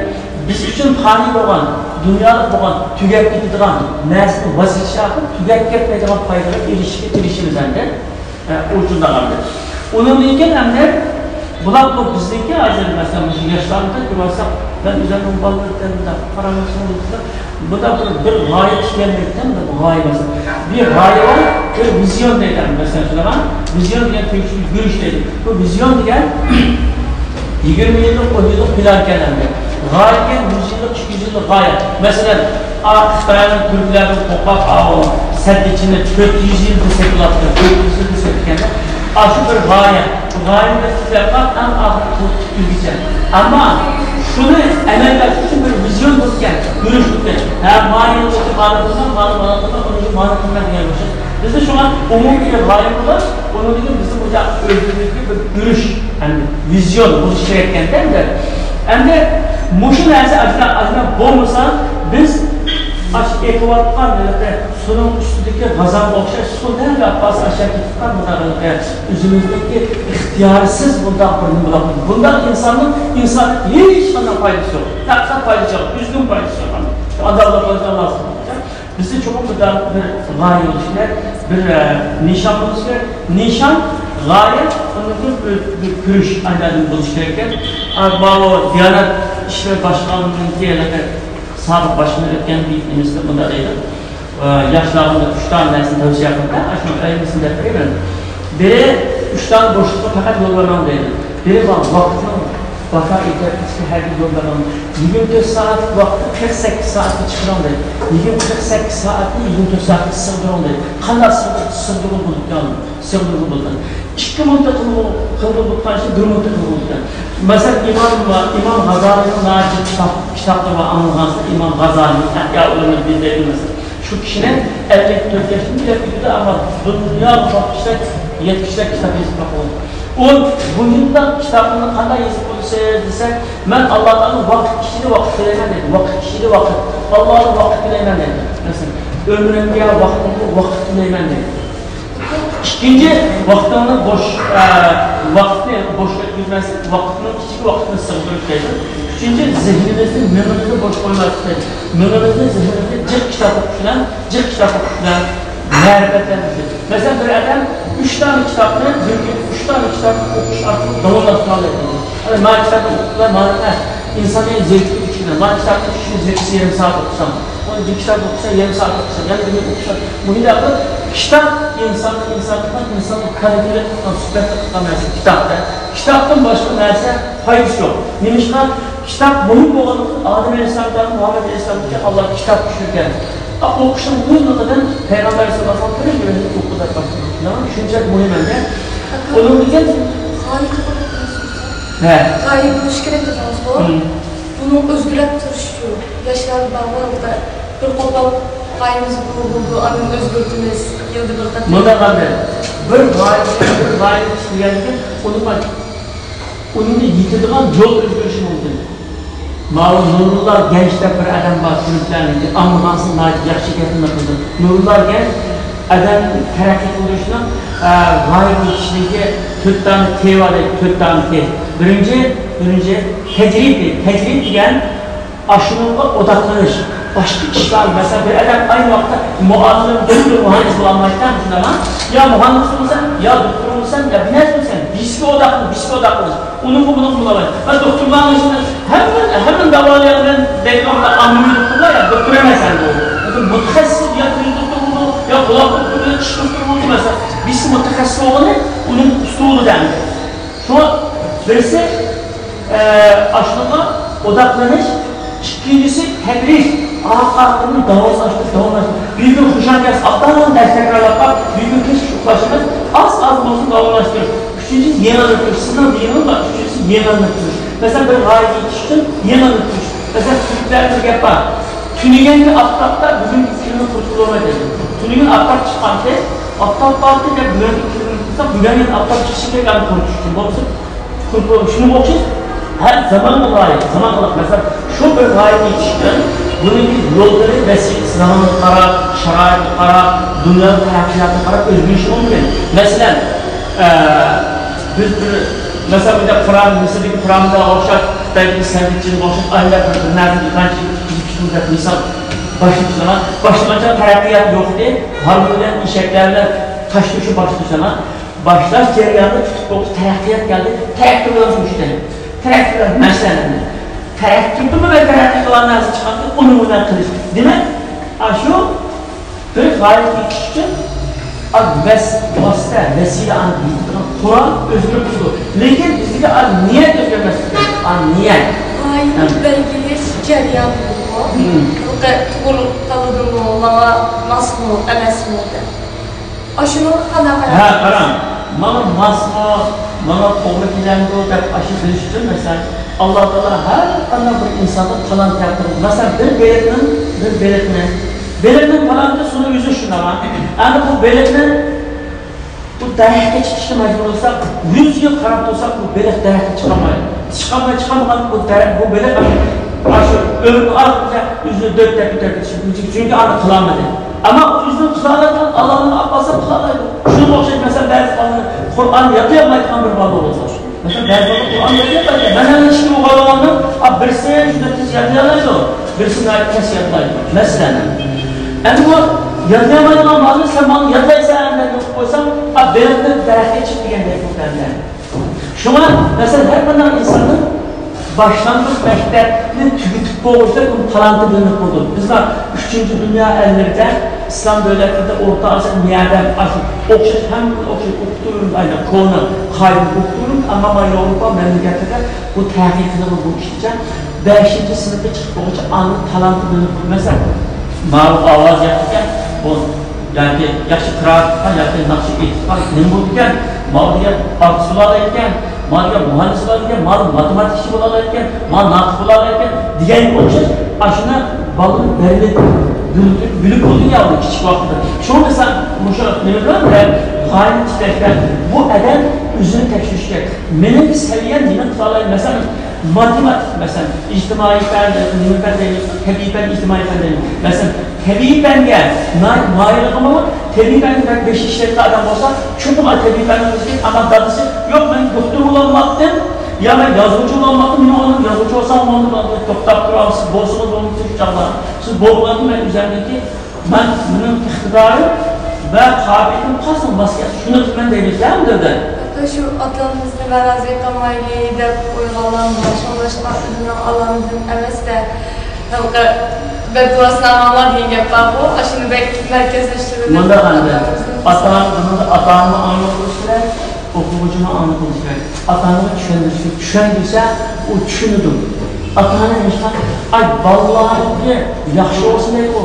بىز ئۈچۈن پانىي بولغان، دۇنيالىق بولغان، تۈگەپ كېتىدىغان نەرسىدىن ۋاز كېچىش ئارقىلىق تۈگەپ كەتمەيدىغان پايدىغا ئېرىشىشكە تىرىشىمىز ئەمدى. ئە، ئۇ شۇنداق ئەمدى. ئۇنىڭدىن كېيىن ئەمدى بۇلار بۇ بىزنىڭكى ھازىر، مەسىلەن، مۇشۇ ياشلارنى كۆرۈۋالساق، مەن ئۆزۈمنىڭ بالىلىرىدىن مۇنداق قارىمىسىڭىز، بۇنداق بىر، بىر غايە تىكلەنمەيدىكەن، بىر غايە مەسىلەن. بىر غايە بار، بىر ۋىزىيون دەيدۇ، مەسىلەن، شۇنداقمۇ؟ ۋىزىيون دېگەن تۈركچە يۈرۈش دەيدۇ. بۇ ۋىزىيون دېگەن يىگىرمە يىللىق، ئون يىللىق پىلان ئىكەن ئەمدى. غايە دېگەن يۈز يىللىق، ئىككى يۈز يىللىق غايە. مەسىلەن، ئا، خىتاينىڭ تۈركلەردىن قورقاق، ئا، سەددىچىنى تۆت يۈز يىل دېسەك بولاتتى، تۆت يۈز يىل دېسەك دېگەندە، ئاشۇ بىر غايە. غايىنى بىر تىكلەپ قاپ، ئەڭ ئاخىرقى قىلىپ پۈتتۈرگۈچە. ئەمما شۇنى ئەمەلگە ئاشۇرۇش ئۈچۈن بىر ۋىزىيون بولىدىكەن، يۈرۈش بولىدىكەن. ھە، مانا يىلغىچە مانا قىلىمەن، مانا، مانا قىلىمەن، ئۇنىڭ ئۈچۈن مانا قىلىمەن دېگەن بولسا. بىزدە شۇڭا ئومۇمىي بىر غايە بولۇپ، ئۇنىڭدىن كېيىن بىزنىڭ بۇ ئۆزىمىزدىكى بىر يۈرۈش، يەنى ۋىزىيون بولۇشى كېرەك ئىكەن-دە ئەمدى. ئەمدى مۇشۇ نەرسە ئاشۇنداق، ئاشۇنداق بولمىسا، بىز ئاشۇ ئېقىۋاتقان ھېلىقى سۇنىڭ ئۈستىدىكى غازالغا ئوخشاش سۇ نەگە ئاققان ئاشۇ كېتىدىغان بۇنداق ھېلىقى ئۆزىمىزنىڭكى ئىختىيارسىز بۇنداق بىر نېمە بولۇپ، بۇنداق ئىنساننىڭ ئىنسانىيەتكە ھېچقانداق پايدىسى يوق. پەقەت پايدىسى يوق، ئۆزىگىمۇ پايدىسى يوق. ئانداق بولۇپ قالسا ئاللا بىزدە چوقۇم بىر، بىر غايە بولۇشى كېرەك، بىر، ئە، نىشان بولۇشى كېرەك. نىشان، غايە، ئۇنىڭ كېيىن بىر، بىر كۈرىشىش ئايلاندىن بولۇشى كېرەك ئىكەن. ئا، ماۋۇ دىيانەت ئىشلىرى باشقارمىنىڭكى ھېلىقى سابىق باشقىنى ئۆتكەن بىر نېمىسىدە مۇنداق دەيدۇ. ئە، ياشلارغا ئۈچ دانە نەرسىنى تەۋسىيە قىلدى. ئاشۇنىڭ ئەينىسىنى دەپ بېرىمەن. بىرى، ئۈچ دانە بوشلۇققا پەقەت يول بەرمەڭ دەيدۇ. بىرى بار، ۋاقىتنىڭ بىكار ئۆتۈپ كېتىشىگە ھەرگىز يول بەرمەڭ. يىگىرمە تۆت سائەت ۋاقىتنى قىرىق سەككىز سائەتكە چىقىرىڭ دەيدۇ. يىگىرمە، قىرىق سەككىز سائەتنى يىگىرمە تۆت سائەتكە سىغدۇرۇڭ دەيدۇ. قانداق سىغدۇر-، سىغدۇرغىلى بولىدىكەن؟ سىغدۇرغىلى بولىدىكەن. ئىككى مىنۇتتا قىلغۇ-، قىلغىلى بولىدىكەن، بىر مىنۇتتا قىلغىلى بولىدىكەن. مەسىلەن، ئىمام، ئىمام غازالىنىڭ ناھايىتى كىتاب، كىتابلىرى بار، ئاڭلىغانسىز، ئىمام غازالىنىڭ ئەھيا ئۇلۇمۇددىن دەيدۇ مەسىلەن. شۇ كىشىنى ئەللىك تۆت ياشتىن ئۆلۈپ كېتىدۇ، ئەمما دۇنيا مۇشۇ كىشىلەر يەتمىشلەر كىتاب يېزىپ باققان. ئۇ مۇشۇنداق كىتابنى قانداق يېزىپ بولىسىز دېسە، مەن ئاللا تائالانى ۋاقىت ئىچىدە ۋاقىت تىلەيمەن دەيدۇ. ۋاقىت ئىچىدە ۋاقىت. ئاللادىن ۋاقىت تىلەيمەن دەيدۇ. مەسىلەن، ئۆمرۈمگە، ۋاقتىمغا ۋاقىت تىلەيمەن دەيدۇ. ئىككىنچى، ۋاقتىڭنى بوش، ئە، ۋاقىتنى بوش ئۆتكۈزمەسلىك، ۋاقىتنىڭ ئىچىگە ۋاقىتنى سىغدۇرۇش دەيدۇ. ئۈچىنچى، زېھنىمىزنى، مېڭىمىزنى بوش قويماسلىق دەيدۇ. مېڭىمىزنى، زېھنىمىزنى جىق كىتاب ئوقۇش بىلەن، جىق كىتاب ئوقۇش بىلەن مەرىپەتلەندۈرۈش دەيدۇ. مەسىلەن، بىر ئادەم ئۈچ دانە كىتابنى، بىر كۈندە ئۈچ دانە كىتابنى ئوقۇش ئارقىلىق داۋاملاشتۇرالمايدۇ. ئەمما مانا كىتابنى ئوقۇپ، مانا ئەمەس، ئىنساننى زېرىكتۈرۈش ئۈچۈن، مانا كىتابنى ئۈچ كۈندە يېرىم سائەت ئوقۇسام، ئۇنى بىر كىتاب ئوقۇسا، يېرىم سائەت ئوقۇسا، يەنە بىر كۈن ئوقۇسا، مۇشۇنداق قىلىپ كىتاب ئىنساننى، ئىنسانلىقنى، ئىنساننى كالىتېتلىق قىلغان، سۈپەتلىك قىلغان نەرسە كىتاب-دە. كىتابتىن باشقا نەرسە پايدىسى يوق. نېمىشقا؟ كىتاب مۇھىم بولغانلىقتىن، ئادەم ئەلەيھىسسالامدىن مۇھەممەد ئەلەيھىسسالامغىچە ئاللا كىتاب چۈشۈرگەن. ئوقۇشنىڭ مۇھىملىقىدىن پەيغەمبەر ساللاللاھۇ ئەلەيھى ۋەسەللەم بىرىنچى ئوقۇ دەپ باشلىدى. شۇنچىلىك مۇھىم ئەمدى. ئۇنىڭدىن كېيىن، ھە. غايە بولۇشى كېرەك دېدىڭىزغۇ؟ بۇنىڭ ئۆزگىرەپ تۇرۇشى ياشلار بارغۇ، بىر قوپال غايىمىز بۇ بولىدۇ، ئاندىن ئۆزگەرتىمىز، يىلدا بىر قېتىم. مۇنداق ئەمدى، بىر غايە، بىر غايىنى تىكلىگەندىن كېيىن ئۇنىڭغا، ئۇنى يېتىدىغان يول ئۆزگىرىشى مۇمكىن. ماۋۇ نۇرۇللا گەنج دەپ بىر ئادەم بار، تۈركلەرنىڭكى، ئاڭلىغانسىز ناھايىتى ياخشى گەپنى قىلدى. نۇرۇللا گەنج ئادەم تەرەققىي قىلدۇرۇشنىڭ، ئە، غايە بولۇشىدىكى تۆت دانە تې بار دەيدۇ، تۆت دانە تې. بىرىنچى، بىرىنچى، تەجرىد دەيدۇ. تەجرىد دېگەن ئاشۇنىڭغا ئوداقلىنىش، باشقا ئىشلار، مەسىلەن، بىر ئادەم ئاينى ۋاقىتتا مۇئەللىم، دوختۇر، مۇھەندىس بولالمايدىكەن، شۇنداقمۇ؟ يا مۇھەندىس بولىسەن، يا دوختۇر بولىسەن، يا بىر نەرسە بولىسەن، بىرسىگە ئوداقلىنىش، بىرسىگە ئوداقلىنىش. ئۇنىڭغا، بۇنىڭغا بولالمايدۇ. مەن دوختۇر بولغان ئىشىمدا ھەممە، ھەممىنى داۋالايمەن دەيدىغان بىر ئاممىۋى دوختۇرلار يا دوختۇر ئەمەس ئەمدى ئۇ. مۇتەخەسسىس، يا كۆز دوختۇرى بولىدۇ، يا قۇلاق دوختۇرى، يا چىش دوختۇرى بولىدۇ، مەسىلەن. بىرسى مۇتەخەسسىس بولغىنى ئۇنىڭ ئۇسۇلىدا ئەمدى. شۇڭا بىرسى، ئە، ئاشۇنىڭغا ئوداقلىنىش، ئىككىنچىسى تەدرىج، ئارقا-ئارقىدىن داۋاملاشتۇرۇش، داۋاملاشتۇرۇش. بىر كۈن خۇشال كەلسە، ئابدان دەرس تەكرارلاپ قاپ، بىر كۈن كەچ ئۇخلاشىمىز، ئاز-ئاز بولسۇن داۋاملاشتۇرۇش. ئۈچىنچىسى يېڭىلىنىپ تۇرۇش. سىزنىڭ زېھنىڭىز بار، ئۈچىنچىسى يېڭىلىنىپ تۇرۇش. مەسىلەن، بىر غايىگە يېتىش ئۈچۈن يېڭىلىنىپ تۇرۇش. مەسىلەن، تۈركلەردە بىر گەپ بار. تۈنۈگۈنكى ئاپتاپتا بۈگۈنكى كۈننى قۇرۇتۇپ بولمايدۇ. تۈنۈگۈن ئاپتاپ چىققانتى، ئاپتاپ بارتى دەپ بۈگۈنكى كۈننى قۇرۇتساق، بۈگۈن يەنە ئاپتاپ چىقىشى كېرەك، ئۇنى قۇرۇتۇش ئۈچۈن. بولمىسا، شۇنىڭغا ئوخشاش ھەر زامانغا لايىق، زامانغا لايىق. مەسىلەن، شۇ بىر غايىگە يېتىش ئۈچۈن بۇنىڭكى يوللىرى، ۋەسىلىسى، زامانغا قاراپ، شارائىتقا قاراپ، دۇنيا تەرەققىياتىغا قاراپ ئۆزگىرىشى مۇمكىن. مەسىلەن، ئە، بىز بىر، مەسىلەن، بۇنداق قۇرام، مىسىردىكى قۇرامغا ئوخشاپ، خىتايدىكى سەنئەتچىلىككە ئوخشاپ، ئايلاپ بىر، بىر نەرسىنى قانچىلىك تۈزۈپ چىقىمىز دەپ مىسال باشلىمىسىلا، باشلىمىچە تەرەققىيات يوق ئىدى. ھارۋا بىلەن ئېشەكلەر بىلەن تاش تۆشۈپ باشلىمىسىلا، باشلاش جەريانىدا پۈتۈپ بولۇپ تەرەققىيات كەلدى. تراكتور بىلەن سۇ ئىشلەيدۇ. تراكتور بىلەن مەشىنە ئەمدى. تراكتوردىمۇ بىر تەرەققىي قىلغان نەرسە چىقامدۇ، ئۇنى بۇنى قىلىش. دېمەك، ئاشۇ بىر غايىگە يېتىش ئۈچۈن ئا، ۋەس-، ۋاسىتە، ۋەسىلە، ئاندىن يېتىدىغان قورال ئۆزگىرىپ تۇرىدۇ. لېكىن بىزدىكى ئا، نىيەت ئۆزگەرمەسلىكى كېرەك. ئا، نىيەت. غايىنى ھەم. بەلگىلەش جەريانى بولىدۇ. مم. بۇ توغرا تاللىدىمۇ، ماڭا ماسمۇ، ئەمەسمۇ دەپ. ئاشۇنىڭغا قانداق ھە، قارايسىز؟ قاراڭ، ماڭا ماسمۇ، ماڭا توغرا كېلەمدۇ دەپ ئاشۇ بىلىش ئۈچۈن، مەسىلەن، ئاللا تائالا ھەر قانداق بىر ئىنسانغا تالانت يارىتىدۇ. مەسىلەن، بىر بېلىقنىڭ، بىر بېلىقنى، بېلىقنىڭ تالانتى سۇنى ئۈزۈش شۇنداقمۇ؟ ئەمدى بۇ بېلىقنى بۇ دەرەخكە چىقىشقا مەجبۇر بولسا، يۈز يىل قاراپ تۇرساق، بۇ بېلىق دەرەكتىن چىقالمايدۇ. چىقالماي، چىقالمىغان بۇ دەرەك، بۇ بېلىق شۇ ئۆمرىنىڭ ئاخىرىدا ئۆزىنى دۆت دەپ كېتىشى مۇمكىن. چۈنكى ئۇنى قىلالمىدى. ئەمما ئۆزىنىڭ قىلالايدىغان ئاللانىڭ ئاپاسى قىلالايدۇ. شۇنىڭغا ئوخشاش، مەسىلەن، بەزى بالىلار قۇرئان يادلىيالمايدىغان بىر بالا بولسا، مەسىلەن، بەزى بالىلار قۇرئان يادلىيالمايدۇ. مەن ئەنە ئىككى ئوغۇل بولغاندا، بىرسى جۈدە تېز يادلىيالايدۇ، بىرسى ناھايىتى پەس يادلايدۇ. مەسىلەن، ئەمدى بۇ يادلىيالمايدىغان بالىنى سەن ماڭا يادلايسەن دەپ يوقىتىپ قويساڭ، ئا، بېلىقنى دەرەخكە چىق دېگەندەك بۇ بەندە. شۇڭا، مەسىلەن، ھەر قانداق ئىنساننىڭ باشلانغۇچ مەكتەپنى تۈگىتىپ بولغۇچە ئۇنىڭ تالانتى بىلىنىپ بولىدۇ. بىزلەر ئۈچىنچى دۇنيا ئەللىرىدە، ئىسلام دۆلەتلىرىدە، ئورتا ئاسىيا، مۇ يەردە ئاشۇ ئوخشاش، ھەممىگە ئوخشاش ئوقۇپ تۇرۇپ، ئاينا كونا قائىدىنى ئوقۇپ تۇرۇپ، ئەمما مانا ياۋروپا مەملىكەتلىرىدە بۇ تەھقىق قىلىنغان بۇ ئىشچە بەشىنچى سىنىپقا چىقىپ بولغۇچە ئاندىن تالانتى بىلىنىپ بولىدۇ. مەسىلەن، ماۋۇ ئاۋاز ياخشىكەن، بۇ ياكى ياخشى قىرائەت قىلغان، ياكى ناخشا ئېيتىدىغان نېمە بولىدىكەن، ماۋۇ دېگەن ئارتىس بولالايدىكەن، ماۋۇ دېگەن مۇھەندىس بولالايدىكەن، ماۋۇ ماتېماتىكىچى بولالايدىكەن، ماۋۇ ناتىق بولالايدىكەن دېگەنگە ئوخشاش ئاشۇنى بالىنى بەرىلىپ بىلىپ، بىلىپ بولدى يا ئۇنى كىچىك ۋاقتىدا. شۇڭا دېسەم، مۇشۇ نېمە بىلەن غايىنى تىكلەشتە بۇ ئادەم ئۆزىنى تەكشۈرۈشى كېرەك. مېنىڭكى سەۋىيەم نېمە قىلالايدۇ؟ مەسىلەن، ماتېماتىك، مەسىلەن، ئىجتىمائىي پەن، نېمە پەن دەيمىز، تەبىئىي پەن، ئىجتىمائىي پەن دەيمىز. مەسىلەن، تەبىئىي پەنگە ماي-، مايىللىقىمۇ، تەبىئىي پەنگە بەك بېشى ئىشلەيدىغان ئادەم بولسا، چوقۇم تەبىئىي پەننى ئوقۇشى كېرەك. ئەمما دادىسى، يوق، مەن دوختۇر بولالماپتىم، يا مەن يازغۇچى بولالماپتىم، مېنىڭ ئورنۇمدا يازغۇچى بولساڭ بولدى، توختاپ تۇرامسىز، بولسىڭىز بولمىسا شۇ چاغدا. سىز بولغاندا مەن ئۆزۈمدىكى مەن، مېنىڭ ئىقتىدارىم ۋە قابىلىيىتىم قايسىغا ماس كەلسە، شۇنى قىلىمەن دەيمىز-دە، ئەمدى. ھەتتا شۇ ئاتا-ئانىمىزنى نارازى قىلمايلى دەپ ئويغانغان باشقا ئۆزىنىڭ ئالامىتىدىن ئەمەس-دە، ھېلىقى بەددۇئاسىنى ئاڭلاڭلار دېگەن گەپ بارغۇ، ئاشۇنى بەك مەركەزلەشتۈرۈۋېلىپ مۇنداق ئەمدى، ئاتا-ئانىمىزنى ئاتا-، ئاتا-ئانىمۇ ئاڭلىق بولۇشى كېرەك، ئوقۇغۇچىمۇ ئاڭلىق بولۇشى كېرەك. ئاتا-ئانىغا چۈشەندۈرۈشى، چۈشەندۈرسە، ئۇ چۈشىنىدۇ. ئاتا-ئانا نېمىشقا، ئاي، بالىلارنىڭكى ياخشى بولسۇن دەيدۇ.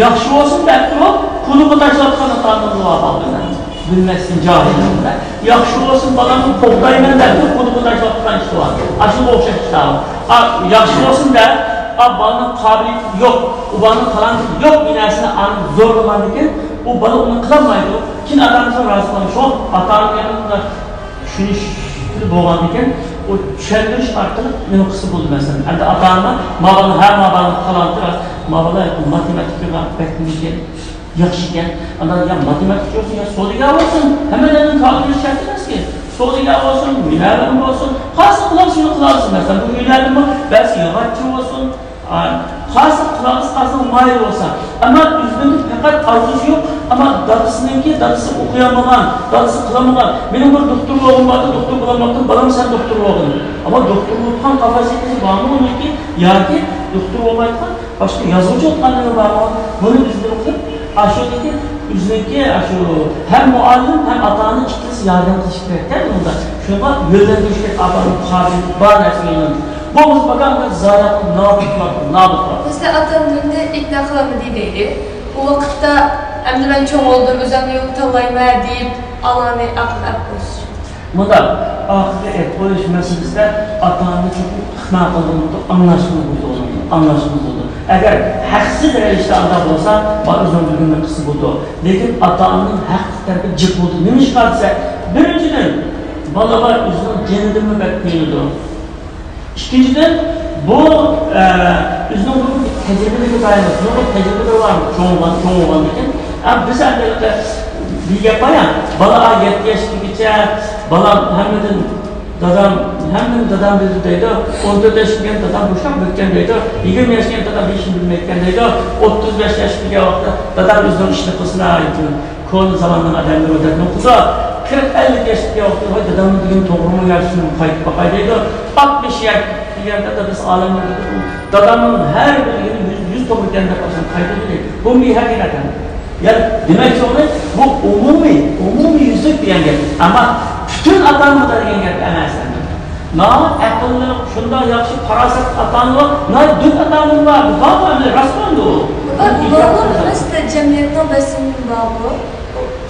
ياخشى بولسۇن دەپ تۇرۇپ، قۇدۇققا تاشلاۋاتقان ئاتا-ئانىلار بار بىزدە. بىلمەستىن جاھىل بىلەن. ياخشى بولسۇن بالامنى قوغدايمەن دەپ تۇرۇپ، قۇدۇققا تاشلاۋاتقان ئىش بار. ئاشۇنىڭغا ئوخشاش ئىشلار. ئا، ياخشى بولسۇن دەپ، ئا، بالىنىڭ قابىلىيىتى يوق، ئۇ بالىنىڭ تالانتى يوق بىر نەرسىنى ئانا زورلىغاندىن كېيىن، ئۇ بالا ئۇنى قىلالمايدۇ. كېيىن ئاتا-ئانىسىنى رازى قىلىدۇ. شۇ ئاتا-ئانا چۈشىنىشكىلى بولغاندىكىن، ئۇ چۈشەندۈرۈش ئارقىلىق نېمە قىلسا بولىدۇ، مەسىلەن. ئەمدى ئاتا-ئانا، ما بالا، ھە، ما بالىنىڭ تالانتى راست، ما بالا ماتېماتىكىغا بەك نېمىكەن، ياخشىكەن. ئاندىن يا ماتېماتىكچى بولسۇن، يا سودىگەر بولسۇن، ھەممىدىن كالى بولۇش شەرت ئەمەسكى. سودىگەر بولسۇن، ھۈنەرۋەن بولسۇن، قايسى قىلالىسا شۇنى قىلالىسا، مەسىلەن، بۇ ھۈنەردىمۇ بەزى ياغاچچى بولسۇن، ئا، قايسى قىلالىسا، قايسى ماھىر بولسا. ئەمما ئۆزىنىڭكى پەقەت ئارزۇسى يوق، ئەمما دادىسىنىڭكى، دادىسى ئوقۇيالمىغان، دادىسى قىلالمىغان. مېنىڭ بىر دوختۇر بولغۇم بار ئىدى، دوختۇر بولالماپتىم، بالام سەن دوختۇر بولغىن. ئەمما دوختۇر بولىدىغان قاپاسىيىتى بارمۇ ئۇنىڭكى؟ ياكى دوختۇر بولمايدىغان باشقا يازغۇچى بولىدىغان نېمە بارمۇ؟ بۇنى بىز بىر قىلىپ، ئاشۇنىڭكى ئۆزىنىڭكى، ئاشۇ ھەم مۇئەللىم، ھەم ئاتا-ئانا ئىككىلىسى ياردەم قىلىش كېرەك-دە بۇندا. شۇنىڭغا يۆنلەندۈرۈش كېرەك، ئاتا-ئانا قابىلىيىتى بار نەرسىگە يۆنلەندۈرۈش. بولمىسا باكام زايە قىلىپ، نابۇت قىلىپ، نابۇت قىلىپ. مەسىلەن، ئاتا-ئانىدىن ئىقنا قىلالمىدى دەيلى. ئۇ ۋاقىتتا، ئەمدى مەن چوڭ بولدۇم، ئۆزۈمنى يول تاللايمەن دەپ، ئانىنى ئاقىل ئەپ قويۇش. مۇنداق، ئاقىلغا ئەپ قويۇش مەسىلىسىدە ئاتا-ئانىنى چوقۇم ئىقنا قىلغىلى بولىدۇ، ئاڭلاشقىلى بولىدۇ، ئاڭلاشقىلى بولىدۇ. ئەگەر ھەقسىز رەۋىشتە ئانداق بولسا، بالا ئۆزىنىڭ بىلگىنىنى قىلسا بولىدۇ. لېكىن ئاتا-ئانىنىڭ ھەقلىق تەرىپى جىق بولىدۇ. نېمىشقا دېسە، بىرىنچىدىن، بالىلار ئۆزىنىڭ جېنىدىنمۇ بەك قىينىلىدۇ. ئىككىنچىدىن، بۇ، ئە، ئۆزىنىڭ بۇ تەجرىبىلىرىگە تايىنىپ، بۇ تەجرىبىلىرى بار، چوڭ بولغان، چوڭ بولغاندىن كېيىن. ئە، بىز ئەمدى بىر گەپ بار يا، بالا يەتتە ياشقىچە، بالام ھەممىدىن دادام، ھەممىنى دادام بىلدى دەيدۇ. ئون تۆت ياشقا كەلگەن دادام بوشاپ ئۆتكەن دەيدۇ. يىگىرمە ياشقا كەلگەن دادام ھېچنېمە بىلمەيتكەن دەيدۇ. ئوتتۇز بەش ياشقا كەلگەن ۋاقىتتا دادام ئۆزىنىڭ ئىشىنى قىلسۇن، ھە، كونا زاماننىڭ ئادەملىرى دەپمۇ قىلسا، قىرىق، ئەللىك ياشقا كەلگەن ۋاقىتتا، ۋاي، دادامنىڭ دېگىنى توغرىمۇ يا، شۇنى قايتىپ باقاي دەيدۇ. ئاتمىش ياشقا كەلگەندە دادىسى ئالەمدىن ئۆتۈپ، دادامنىڭ ھەر بىر دېگىنى يۈز، يۈز توغرا ئىكەن دەپ قالسا قايتىدۇ دەيدۇ. بۇ مېھىر ھەقىقەتەن. يەنى دېمەكچى بولغىنى، بۇ ئومۇمىي، ئومۇمىي يۈزلۈك دېگەن گەپ. ئەمما پۈتۈن ئاتا-ئانىلار دېگەن گەپ ئەمەس ئەمدى. ناھايىتى ئەقىللىق، شۇنداق ياخشى پاراسەتلىك ئاتا-ئانىلار، ناھايىتى دۆت ئاتا-ئانىلار بار. بۇ بارغۇ ئەمدى، راست ئەمدى ئۇ. بۇ بالىلار ئەمەس-دە، جەمئىيەتنىڭ بېسىمى بارغۇ.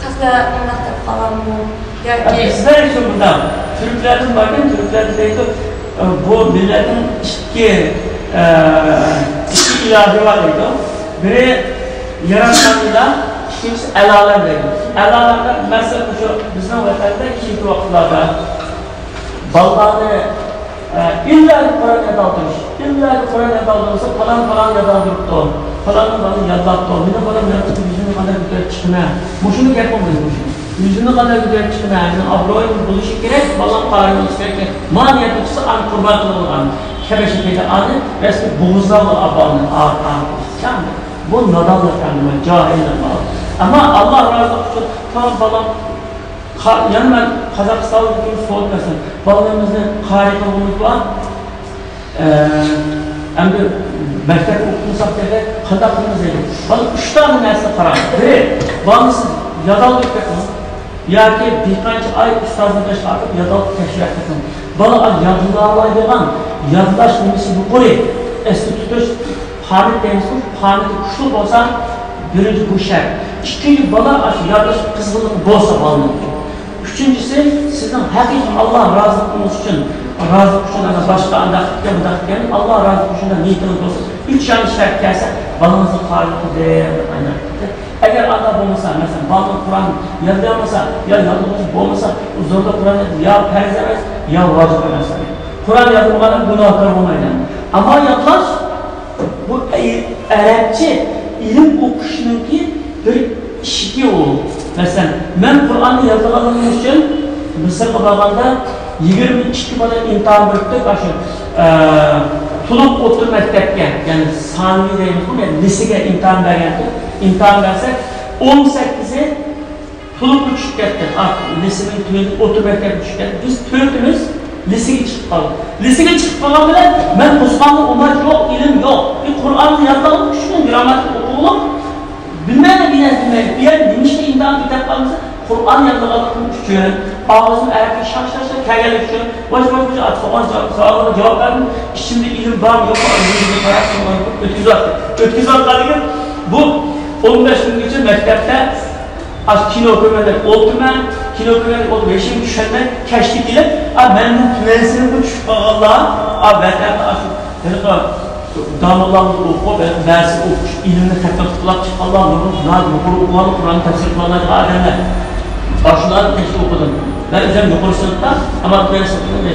خەقلەر ئۇنداق دەپ قالامدۇ؟ ياكى بىزلەر ئۈچۈن مۇنداق، تۈركلەردىن باركەن، تۈركلەردە دەيدۇ، بۇ مىللەتنىڭ ئىككى، ئىككى ئىلاھى بار دەيدۇ. بىرى ياراتقان ئىلاھ، ئەلالەر دەيدۇ. ئەلالەر، مەسىلەن، مۇشۇ بىزنىڭ ۋەتەندە كېيىنكى ۋاقىتلاردا بالىلارنى، ئە، ئىللا قۇرئان يادلاندۇرۇش، ئىللا قۇرئان يادلاندۇرسا، پالان، پالان يادلاندۇرۇپتۇ، پالان، پالان يادلاپتۇ، مېنىڭ بالام يادلاپتۇ، يۈزۈمنى قانداق كۆتۈرۈپ چىقىمەن؟ مۇشۇنى گەپ قىلمايدۇ، مۇشۇ. يۈزۈمنى قانداق كۆتۈرۈپ چىقىمەن؟ مېنىڭ ئابرۇيۇم بولۇشى كېرەك، بالام قارىي بولۇشى كېرەك. مانا يەردە چىقسا، ئانى قۇربان قىلىدىغان. كەبەشە كېتە ئانى، رەسمىي بوغۇزلاپ ئاپارىدۇ، ئا-، ئا-، بۇ نادانلىق ئەمدى، جاھىللىق بار. ئەمما ئاللا رازىلىقى ئۈچۈن، تامام بالام، قا-، يەنە مەن قازاقىستانلىق ئۈچۈن سوئال بەرسەم، بالىلىرىمىزنى قارىي قىلغۇمىز بار. ئە، ئەمدى مەكتەپتە ئوقۇتمىساق تېخى قانداق قىلىمىز دەيدۇ. بالا ئۈچ دانە نەرسىگە قاراڭ. بىرى، بالىنى سىز يادلاندۇرۇپ بېقىڭ. ياكى بىر قانچە ئاي ئۇستازنىڭ بېشىغا ئارتىپ يادلاپ تەكشۈرۈپ بېقىڭ. بالا يادلاۋالايدىغان، يادلاش نېمىسى يۇقىرى، ئەستە تۇتۇش، پامەت دەيمىزغۇ، پامىتى كۈچلۈك بولسا، بىرىنچى بۇ شەرت. ئىككىنچى، بالا ئاشۇ يادلاش قىزغىنلىقى بولسا بالىنىڭكى. ئۈچىنچىسى، سىزنىڭ ھەقىقىي ئاللا رازىلىقىڭىز ئۈچۈن، رازىلىق ئۈچۈن، ئەنە باشقا ئانداق ئىكەن، بۇنداق ئىكەن، ئاللا رازىلىقى ئۈچۈن دەپ نىيىتىڭىز بولسا، ئۈچ يانى شەرت كەلسە، بالىڭىزنى قارىي قىلدىم دەپ ئايلاپ كېتىدۇ. ئەگەر ئانداق بولمىسا، مەسىلەن، بالىنىڭ قۇرئان يادلىيالمىسا، يا يادلىغۇسى بولمىسا، زورلا قۇرئان يا پەرز ئەمەس، يا ۋاجىپ ئەمەس. قۇرئان يادلىمىغان ئادەم گۇناھكار بولمايدۇ. ئەمما يادلاش، بۇ ئەرەبچە ئىلىم ئوقۇشنىڭكى بىر ئىشىكى ئۇ. مەسىلەن، مەن قۇرئاننى يادلىغانلىقىم ئۈچۈن مىسىرغا بارغاندا يىگىرمە ئىككى بالا ئىمتىھان بېرىپتۇ، ئاشۇ، ئە، تولۇق ئوتتۇرا مەكتەپكە، يەنى سانىۋى دەيمىزغۇ، يەنى لىسېگە ئىمتىھان بەرگەنتى. ئىمتىھان بەرسەك، ئون سەككىزى تولۇققا چۈشۈپ كەتتى. ئا، لىسېنىڭ تۆۋىنى ئوتتۇرا مەكتەپكە چۈشۈپ كەتتى. بىز تۆتىمىز لىسېگە چىقىپ قالدۇق. لىسېگە چىقىپ قالغان بىلەن مەن قوزغالغان ئۇماق يوق، ئىلىم يوق. بىر قۇرئاننى يادلاپ، چۈشتىن گرامماتىكا ئوقۇپ، بىلمەيمەن، بىر نەرسە بىلمەيمەن. ئۇ يەردە نېمىشقا ئىمتىھان كېتىپ قالمىسا، قۇرئان يادلىغانلىقىم ئۈچۈن، ئاغزىم ئەرەبكە شاش-شاش كەلگەنلىكى ئۈچۈن، ۋاش-ۋاش-ۋاش، ئاتقان سوئالغا جاۋاب بەردىم. ئىچىمدە ئىلىم بارمۇ يوقمۇ، ئۆزۈمگە قاراپ، ئۆتكۈزۈۋەتتىم. ئۆتكۈزۈۋەتكەنلىكىم بۇ ئون بەش كۈنگىچە مەكتەپتە ئاز كىنو كۆرگەندەك ئولتۇرىمەن، كىنو كۆرگەندەك ئولتۇرۇپ، ھېچنېمە چۈشەنمەي، كەچتە كېلىپ، ئا، مەندىن تۆۋەنسىنىپمۇ چۈشۈپ قالغانلار، ئا، ۋەتەندە ئاشۇ ھېلىقى داموللامدا ئوقۇپ، بەزى ئوقۇش، ئىلىمنى خەتەم قىلىپ چىققانلار، نۇرغۇن ناھايىتى يۇقىرى ئوقۇۋالغان، قۇرئاننى تەپسىر قىلالمايدىغان ئادەملەر. ئاشۇلارنى كەچتە ئوقۇدۇم. مەن ئۆزۈم يۇقىرى سىنىپتا، ئەمما تۆۋەن سىنىپتا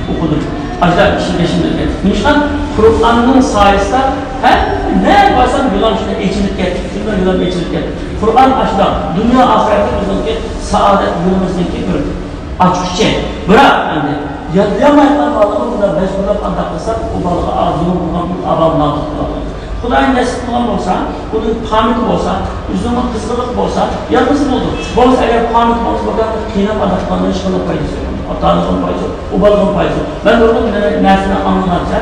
ئوقۇدۇم. ئاشۇنداق ئىشنى بېشىمدىن ئۆتكەن. نېمىشقا؟ قۇرئاننىڭ سايىسىدا ھەممە نەگە بارسام يولۇم شۇنداق ئېچىلىپ كەتتى. شۇنداق يولۇم ئېچىلىپ كەتتى. قۇرئان ئاشۇنداق دۇنيا ئاخىرەتتە بىزنىڭكى سائادەت يولىمىزنىڭكى بىر ئاچقۇچى. بىراق، ئەمدى يادلىيالمايدىغان بالىغا بۇنداق مەجبۇرلاپ ئانداق قىلساق، ئۇ بالىغا ئازۇنۇم بولغان ئابال نابۇت قىلىدۇ. خۇدايىم نېسىپ قىلغان بولسا، ئۇنىڭ پامىتى بولسا، ئۆزىنىڭ قىزغىنلىقى بولسا، يادلىسا بولىدۇ. بولمىسا، ئەگەر پامىتى بولمىسا، بۇ قىيناپ ئانداق قىلغاندا ھېچقانداق پايدىسى يوق. ئاتا-ئانىغىمۇ پايدىسى يوق، ئۇ بالىغىمۇ پايدىسى يوق. مەن نۇرغۇن نەرسىنى ئاڭلىغانچە،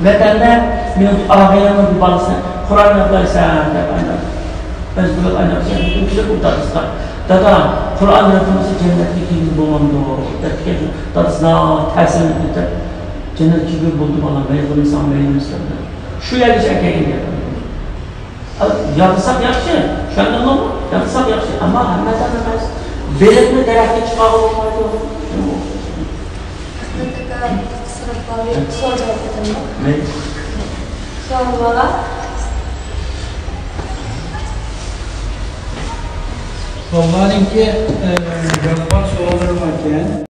ۋەتەندە مېنىڭ بىر ئاغىنەمنىڭ بىر بالىسىنى قۇرئان يادلايسەن دەپ ئايلاپ، مەجبۇرلاپ ئايلاپ، ئۆتكۈزۈپ ئۇ دادىسىغا، دادا، قۇرئان يادلىمىسا جەننەتكە كىرگىلى بولمامدۇ؟ دەپتىكەن. دادىسى ناھايىتى تەسىرلىنىپ كېتىپ، جەننەتكە كىرگىلى بولدى بالام، مەيلىمىسەڭ مەيلىمىسەن دەپ. شۇ يەرگىچە ئەكەلگەن گەپ. يادلىساق ياخشى، چۈشەندىڭلارمۇ؟ يادلىساق ياخشى، ئەمما ھەممە ئادەم ئەمەس. بېلىقنى دەرەخكە چىقارغىلى بولمايدۇ. سوئال بار؟ سوئاللارنىڭكى، ئە، يازغان سوئاللىرى باركەن.